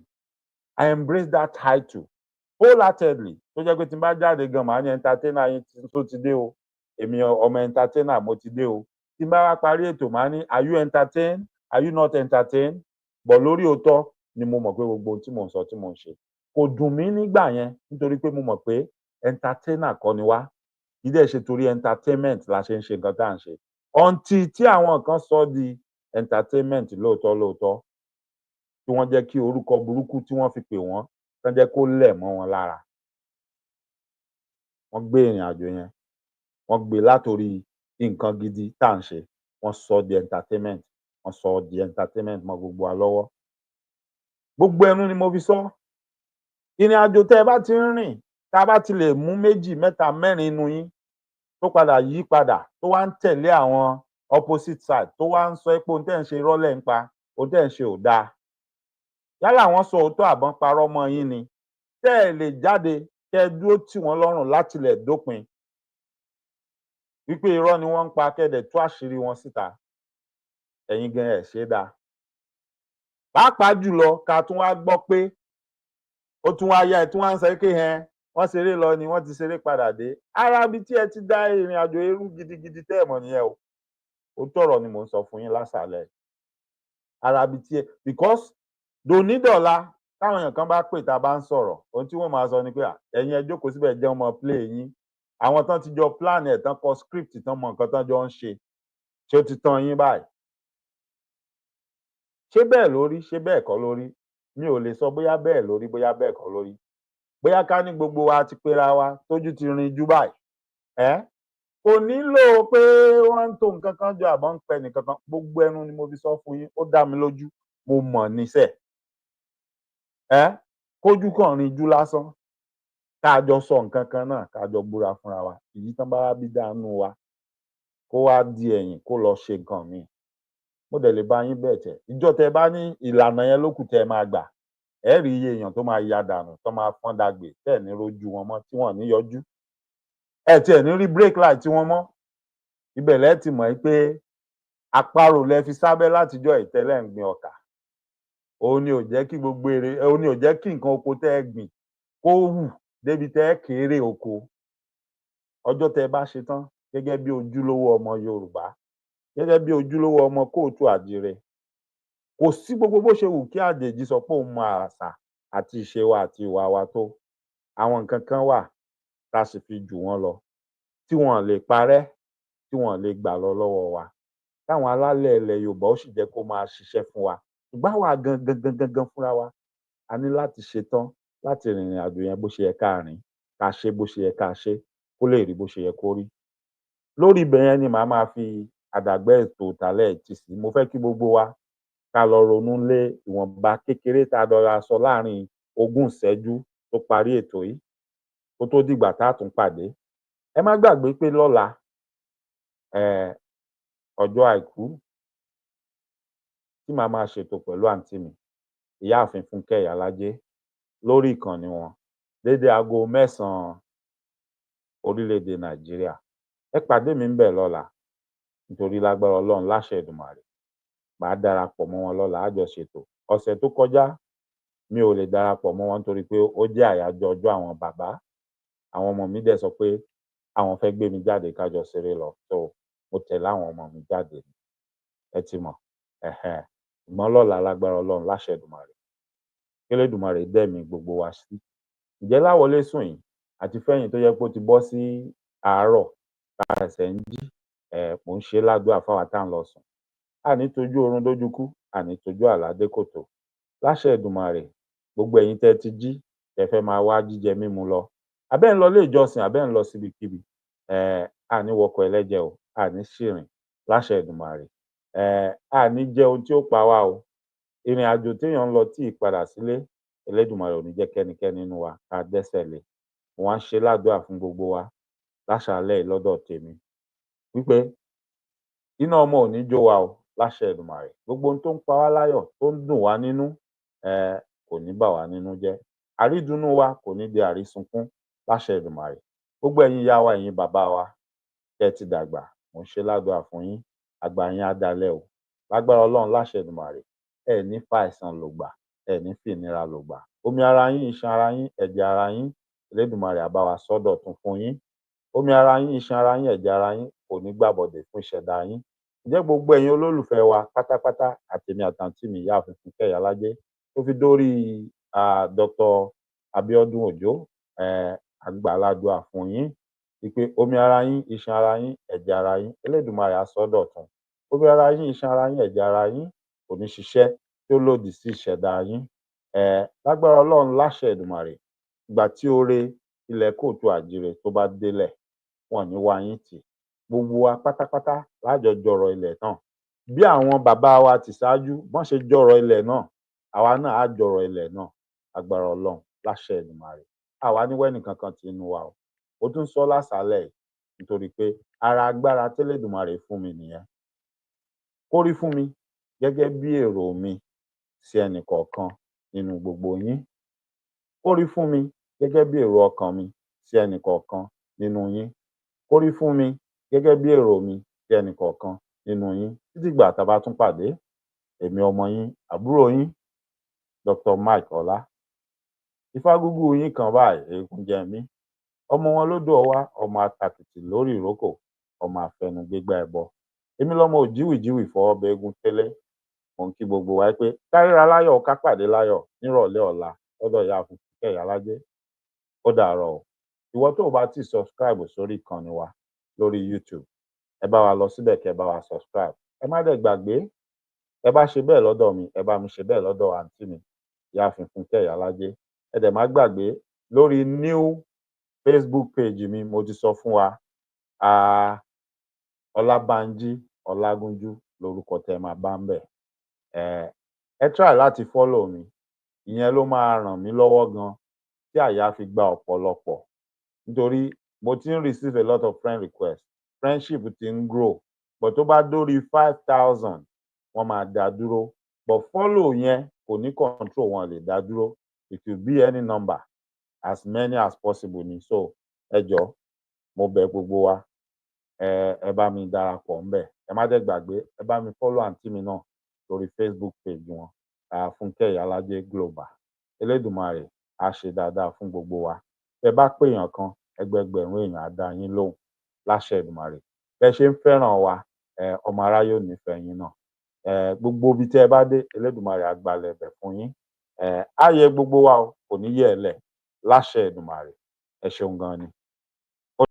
I embrace that title wholeheartedly, tó jẹ́ pé tí n bá jáde gan, màá ní entertainer yín tó ti dé o, èmi ọmọ entertainer, mo ti dé o. Tí n bá wá parí ètò, màá ní, "Are you entertained? Are you not entertained?" But lórí òótọ́ ni mo mọ̀ pé gbogbo ohun tí mò ń sọ, tí mò ń ṣe, kò dùn mí nígbà yẹn, nítorí pé mo mọ̀ pé entertainer kọ́ ni wá. Kì í dẹ̀ ṣe torí entertainment la ṣe ń ṣe nǹkan tá à ń ṣe, until tí àwọn kan sọ di entertainment lóòótọ́ lóòótọ́, tí wọ́n jẹ́ kí orúkọ burúkú tí wọ́n fi pè wọ́n tán jẹ́ kó lẹ̀ mọ́ wọn lára. Wọ́n gbé ìrìn àjò yẹn, wọ́n gbé látòrí nǹkan gidi tá à ń ṣe, wọ́n sọ di entertainment, wọ́n sọ di entertainment mọ́ gbogbo wa lọ́wọ́. Gbogbo ẹnu ni mo fi sọ. Ìrìn àjò tẹ́ ẹ bá ti ń rìn, tá a bá ti lè mú méjì, mẹ́ta, mẹ́rin inú yín tó padà yí padà, tó wá ń tẹ̀lé àwọn opposite side, tó wá ń sọ pé ohun tẹ́ ń ṣe, irọ́ lẹ̀ ń pa, ohun tẹ́ ń ṣe ò dáa, yálà wọ́n sọ òótọ́ àbọ́n parọ́ mọ́ yín ni, tẹ́ ẹ lè jáde kẹ́ ẹ dúró tì wọ́n lọ́rùn látilẹ̀ dópin wípé irọ́ ni wọ́n ń pa, kẹ́ ẹ dẹ̀ tú àṣírí wọn síta, ẹ̀yin gan ẹ̀ ṣe é dáa. Pàápàá jùlọ, ká tún wá gbọ́ pé ó tún wá yá, ẹ tún wá ń sọ pé ẹn wọ́n ṣeré lọ ni, wọ́n ti ṣeré padà dé. Ara ibi tí ẹ ti dá ìrìn àjò eérú gidigidi tẹ́ ẹ̀ mọ̀ nìyẹn o. Òótọ́ ọ̀rọ̀ ni mò ń sọ fún yín lásàálẹ̀. Ara ibi tí ẹ, because dònídọ̀la, táwọn èèyàn kan bá pè, tá a bá ń sọ̀rọ̀, ohun tí wọ́n máa sọ ni pé ẹ̀yin ẹ jókòó síbẹ̀, jẹun mọ́, play yín. Àwọn tán ti jọ plan ẹ̀, tán kọ script, tán mọ nǹkan tán jọ ń ṣe. Ṣé ó ti tán yín báyìí? Ṣé bẹ́ẹ̀ lórí? Ṣé bẹ́ẹ̀ kọ́ lórí? Mi ò lè sọ bóyá bẹ́ẹ̀ lórí, bóyá bẹ́ẹ̀ kọ́ lórí. Bóyá ká ní gbogbo wa ti pera wa, tójú ti rinjú báyìí, ẹ kò nílò pé wọ́n ń to nǹkan kan jọ àbọ̀ ń pẹ nìkan kan. Gbogbo ẹnu ni mo fi sọ fún yín, ó dá mi lójú, mo mọ̀ níṣẹ́ ẹ kójú kàn rinjú lásán, ká jọ sọ nǹkan kan náà, ká jọ búra fúnra wa. Èyí tán bá wá bí dánú wa, kó wá di ẹ̀yìn, kó lọ ṣe nǹkan míì, mo dẹ̀ lè bá yín bẹ̀ tẹ̀. Ìjọ tẹ bá ní ìlànà yẹn ló kù tẹ́ ẹ máa gbà, ẹ rí iye èèyàn tó máa ya dànù, tó máa fọ́n dàgbé, tẹ́ ẹ̀ ní rójú wọn mọ́, tí wọ́n ní yọjú, ẹ tiẹ̀ ní rí brake light tí wọ́n mọ́. Ibẹ̀ lẹ́ ti mọ̀ pé àparò lẹ fi sábẹ́ látijọ́ ìtẹ́lẹ̀ ń gbin ọkà. Òun ni ò jẹ́ kí gbogbo èrè, òun ni ò jẹ́ kí nǹkan oko tẹ́ ẹ gbìn kó hù débi tẹ́ ẹ kéré oko. Ọjọ́ tẹ́ ẹ bá ṣe tán, gẹ́gẹ́ bí ojúlówó ọmọ Yorùbá, gẹ́gẹ́ bí ojúlówó ọmọ káàárọ̀ oòjíire, kò sí gbogbo bó ṣe wù kí àjèjì sọ pé òun mọ àṣà àti ìṣe wa àti ìwà wa tó, àwọn nǹkan kan wà tá a sì fi jù wọ́n lọ, tí wọn lè parẹ́, tí wọn lè gbà lọ lọ́wọ́ wa, táwọn alálẹ̀ ilẹ̀ Yorùbá ó sì jẹ́ kó máa ṣiṣẹ́ fún wa. Ṣùgbọ́n àwa gangan gangan gangan fúnra wa, a ní láti ṣetán láti rìnrìn àjò yẹn bó ṣe yẹ ká rìn, ká ṣe bó ṣe yẹ ká ṣe, kó lè rí bó ṣe yẹ kó rí. Lórí ibẹ̀ yẹn ni màá máa fi àdàgbẹ́ ètò tàlẹ́ tì sí. Mo fẹ́ kí gbogbo wa ká lọ ronú lé ìwọ̀nba kékeré tá a dọra sọ láàrin 20 ìṣẹ́jú tó parí ètò yìí, kó tó dìgbà tá a tún pàdé. Ẹ má gbàgbé pé lọ́la, ọjọ́ Àìkú, tí màá máa ṣètò pẹ̀lú àǹtí mi, Ìyáàfin Fúnkẹ́ Ìyálájé, lórí ìkànnì wọn, déédéé aago 9 orílẹ̀-èdè Nàìjíríà. Ẹ pàdé mi ńbẹ̀ lọ́la, nítorí lágbára Ọlọ́run, láṣẹ Èdùmàrè, màá darapọ̀ mọ́ wọn lọ́la, á jọ ṣètò. Ọ̀sẹ̀ tó kọjá, mi ò lè darapọ̀ mọ́ wọn nítorí pé ó jẹ́ àyájọ́ ọjọ́ àwọn bàbá. Àwọn ọmọ mi dẹ̀ sọ pé àwọn fẹ́ gbé mi jáde, ká jọ ṣeré lọ, so mo tẹ̀lé àwọn ọmọ mi jáde. Ẹ ti mọ̀. Ṣùgbọ́n lọ́la, lágbára Ọlọ́run, láṣẹ Èdùmàrè, kélédùmarè dẹ̀mí gbogbo wa sí. Ǹjẹ́ láwọlé sùn yìí àti fẹ́yìn tó jẹ́ pé ó ti bọ́ sí àárọ̀ tá a ṣẹ̀ṣẹ̀ ń jí, mò ń ṣe ládùúà fáwa tá à ń lọ sùn, àní tójú oorun dójú kú, àní tójú àlá dé kòtò, láṣẹ Èdùmàrè. Gbogbo ẹ̀yin tẹ́ ti jí, tẹ́ fẹ́ máa wá jíjẹ mímu lọ. Àbẹ́ ń lọ ilé ìjọsìn, àbẹ́ ń lọ síbikíbi, a ní wọkọ̀ ẹlẹ́jẹ̀ o, a ní ṣìrìn láṣẹ Èdùmàrè. A ní jẹ ohun tí ó pa wá o. Ìrìn àjò téèyàn ń lọ tí ì padà sílé, Elédùmarè ò ní jẹ́ kẹ́nikẹ́ni nínú wa ká dẹ́sẹ̀ lé. Mo wá ń ṣe ládùúà fún gbogbo wa láṣàálẹ́ yìí lọ́dọ̀ tèmi wípé iná ọmọ ò ní jó wa o láṣẹ Èdùmàrè. Gbogbo ohun tó ń pa wá láyọ̀, tó ń dùn wá nínú, kò ní bà wá nínú jẹ́. Àrídùnnú wa kò ní di àrísunkún láṣẹ Èdùmàrè. Gbogbo ẹ̀yin ìyá wa, ẹ̀yin bàbá wa tẹ́ ẹ ti dàgbà, mò ń ṣe ládùúà fún yín, àgbà yín á dalẹ́ o lágbára Ọlọ́run láṣẹ Èdùmàrè. Ẹ ní fàìsàn lògbà, ẹ ní fìnira lògbà. Omi ara yín, iṣan ara yín, ẹ̀jẹ̀ ara yín, Elédùmarè á bá wa sọ́ dọ̀tun fún yín. Omi ara yín, iṣan ara yín, ẹ̀jẹ̀ ara yín kò ní gbàbọ̀dè fún ìṣẹ̀dá yín. Ǹjẹ́ gbogbo ẹ̀yin olólùfẹ́ wa pátápátá, àtèmi àtàǹtí mi ìyáàfin Fúnkẹ́ Ìyálájé, tó fi dórí Dr. Abiodun Òjó, a gbà ládùúà fún yín wípé omi ara yín, iṣan ara yín, ẹ̀jẹ̀ ara yín, Elédùmarè á sọ́ dọ̀tun. Omi ara yín, iṣan ara yín, ẹ̀jẹ̀ ara yín kò ní ṣiṣẹ́ tí ó lòdì sí ìṣẹ̀dá yín lágbára Ọlọ́run láṣẹ Èdùmàrè. Ìgbà tí oore ilẹ̀ káàárọ̀ oòjíire tó bá délẹ̀, wọn ò ní wá yín tì. Gbogbo wa pátápátá lájọ jọrọ̀ ilẹ̀ náà. Bí àwọn bàbá wa ti ṣáájú bọ́n ṣe jọrọ̀ ilẹ̀ náà, àwa náà á jọrọ̀ ilẹ̀ náà lágbára Ọlọ́run láṣẹ Èdùmàrè. Àwa ní wẹ́nìkankan tì nínú wa o. Mo tún sọ lásàálẹ̀ yìí nítorí pé ara agbára tẹ́lẹ̀dùmarè fún mi nìyẹn. Kó rí fún mi gẹ́gẹ́ bí èrò mi sí ẹnìkọ̀ọ̀kan nínú gbogbo yín. Kó rí fún mi gẹ́gẹ́ bí èrò ọkàn mi sí ẹnìkọ̀ọ̀kan nínú yín. Kó rí fún mi gẹ́gẹ́ bí èrò mi sí ẹnìkọ̀ọ̀kan nínú yín. Títí ìgbà tá a bá tún pàdé, èmi ọmọ yín, àbúrò yín, Dr. Mike Ọlá Ifágúgú yín kan báyìí, eégún jẹ mí, ọmọ wọn lódò ọwá, ọmọ atàkìtì lórí ìrókò, ọmọ àfẹnugbégbá ẹbọ. Èmi lọmọ òjíwìjíwì fọwọ́ bẹ eégún tẹ́lẹ̀. Mò ń kí gbogbo wa pé ká ríra láyọ̀, ká pàdé láyọ̀ nírọ̀lẹ́ ọ̀la lọ́dọ̀ ìyáàfin Fúnkẹ́ Ìyálájé. Ó dàárọ̀ o. Ìwọ tó o bá ti subscribe sórí ìkànnì wa lórí YouTube, ẹ bá wa lọ síbẹ̀ kẹ́ ẹ bá wa subscribe. Ẹ má dẹ̀ gbàgbé, ẹ bá ṣe bẹ́ẹ̀ lọ́dọ̀ mi, ẹ bá mi ṣe bẹ́ẹ̀ lọ́dọ̀ àǹtí mi ìyáàfin Fúnkẹ́ Ìyálájé. Ẹ dẹ̀ má gbàgbé, lórí new Facebook page mi, mo ti sọ fún wa, Ọlábánjí Ọlágúnjú lórúkọ tẹ́ ẹ máa bá ń bẹ̀. Ẹ try láti follow mi, ìyẹn ló máa ràn mí lọ́wọ́ gan tí àyà fi gba ọ̀pọ̀lọpọ̀, nítorí mo ti ń receive a lot of friend requests, friendship ti ń grow, but tó bá dórí 5,000, wọ́n máa dá dúró. But follow yẹn kò ní control, wọn lè dá dúró. It will be any number, as many as possible ni. So ẹ jọ̀ọ́, mo bẹ̀ gbogbo wa, ẹ bá mi darapọ̀ ńbẹ̀. Ẹ má dẹ̀ gbàgbé, ẹ bá mi follow àǹtí mi náà lórí Facebook page wọn, Fúnkẹ́ Ìyálájé Global. Elédùmarè á ṣe dáadáa fún gbogbo wa. Bẹ bá pèèyàn kan, ẹgbẹẹgbẹ̀rún èèyàn á dá yín lóhùn láṣẹ Èdùmàrè. Bẹ ṣe ń fẹ́ràn wa, ọmọ aráyé ò nífẹ̀ẹ́ yín náà. Gbogbo ibi tí ẹ bá dé, Elédùmarè á gbalẹ̀ ibẹ̀ fún yín. Á yẹ gbogbo wa o, kò ní yẹ̀ ẹ́ lẹ̀ láṣẹ Èdùmàrè. Ẹ ṣeun gan ni.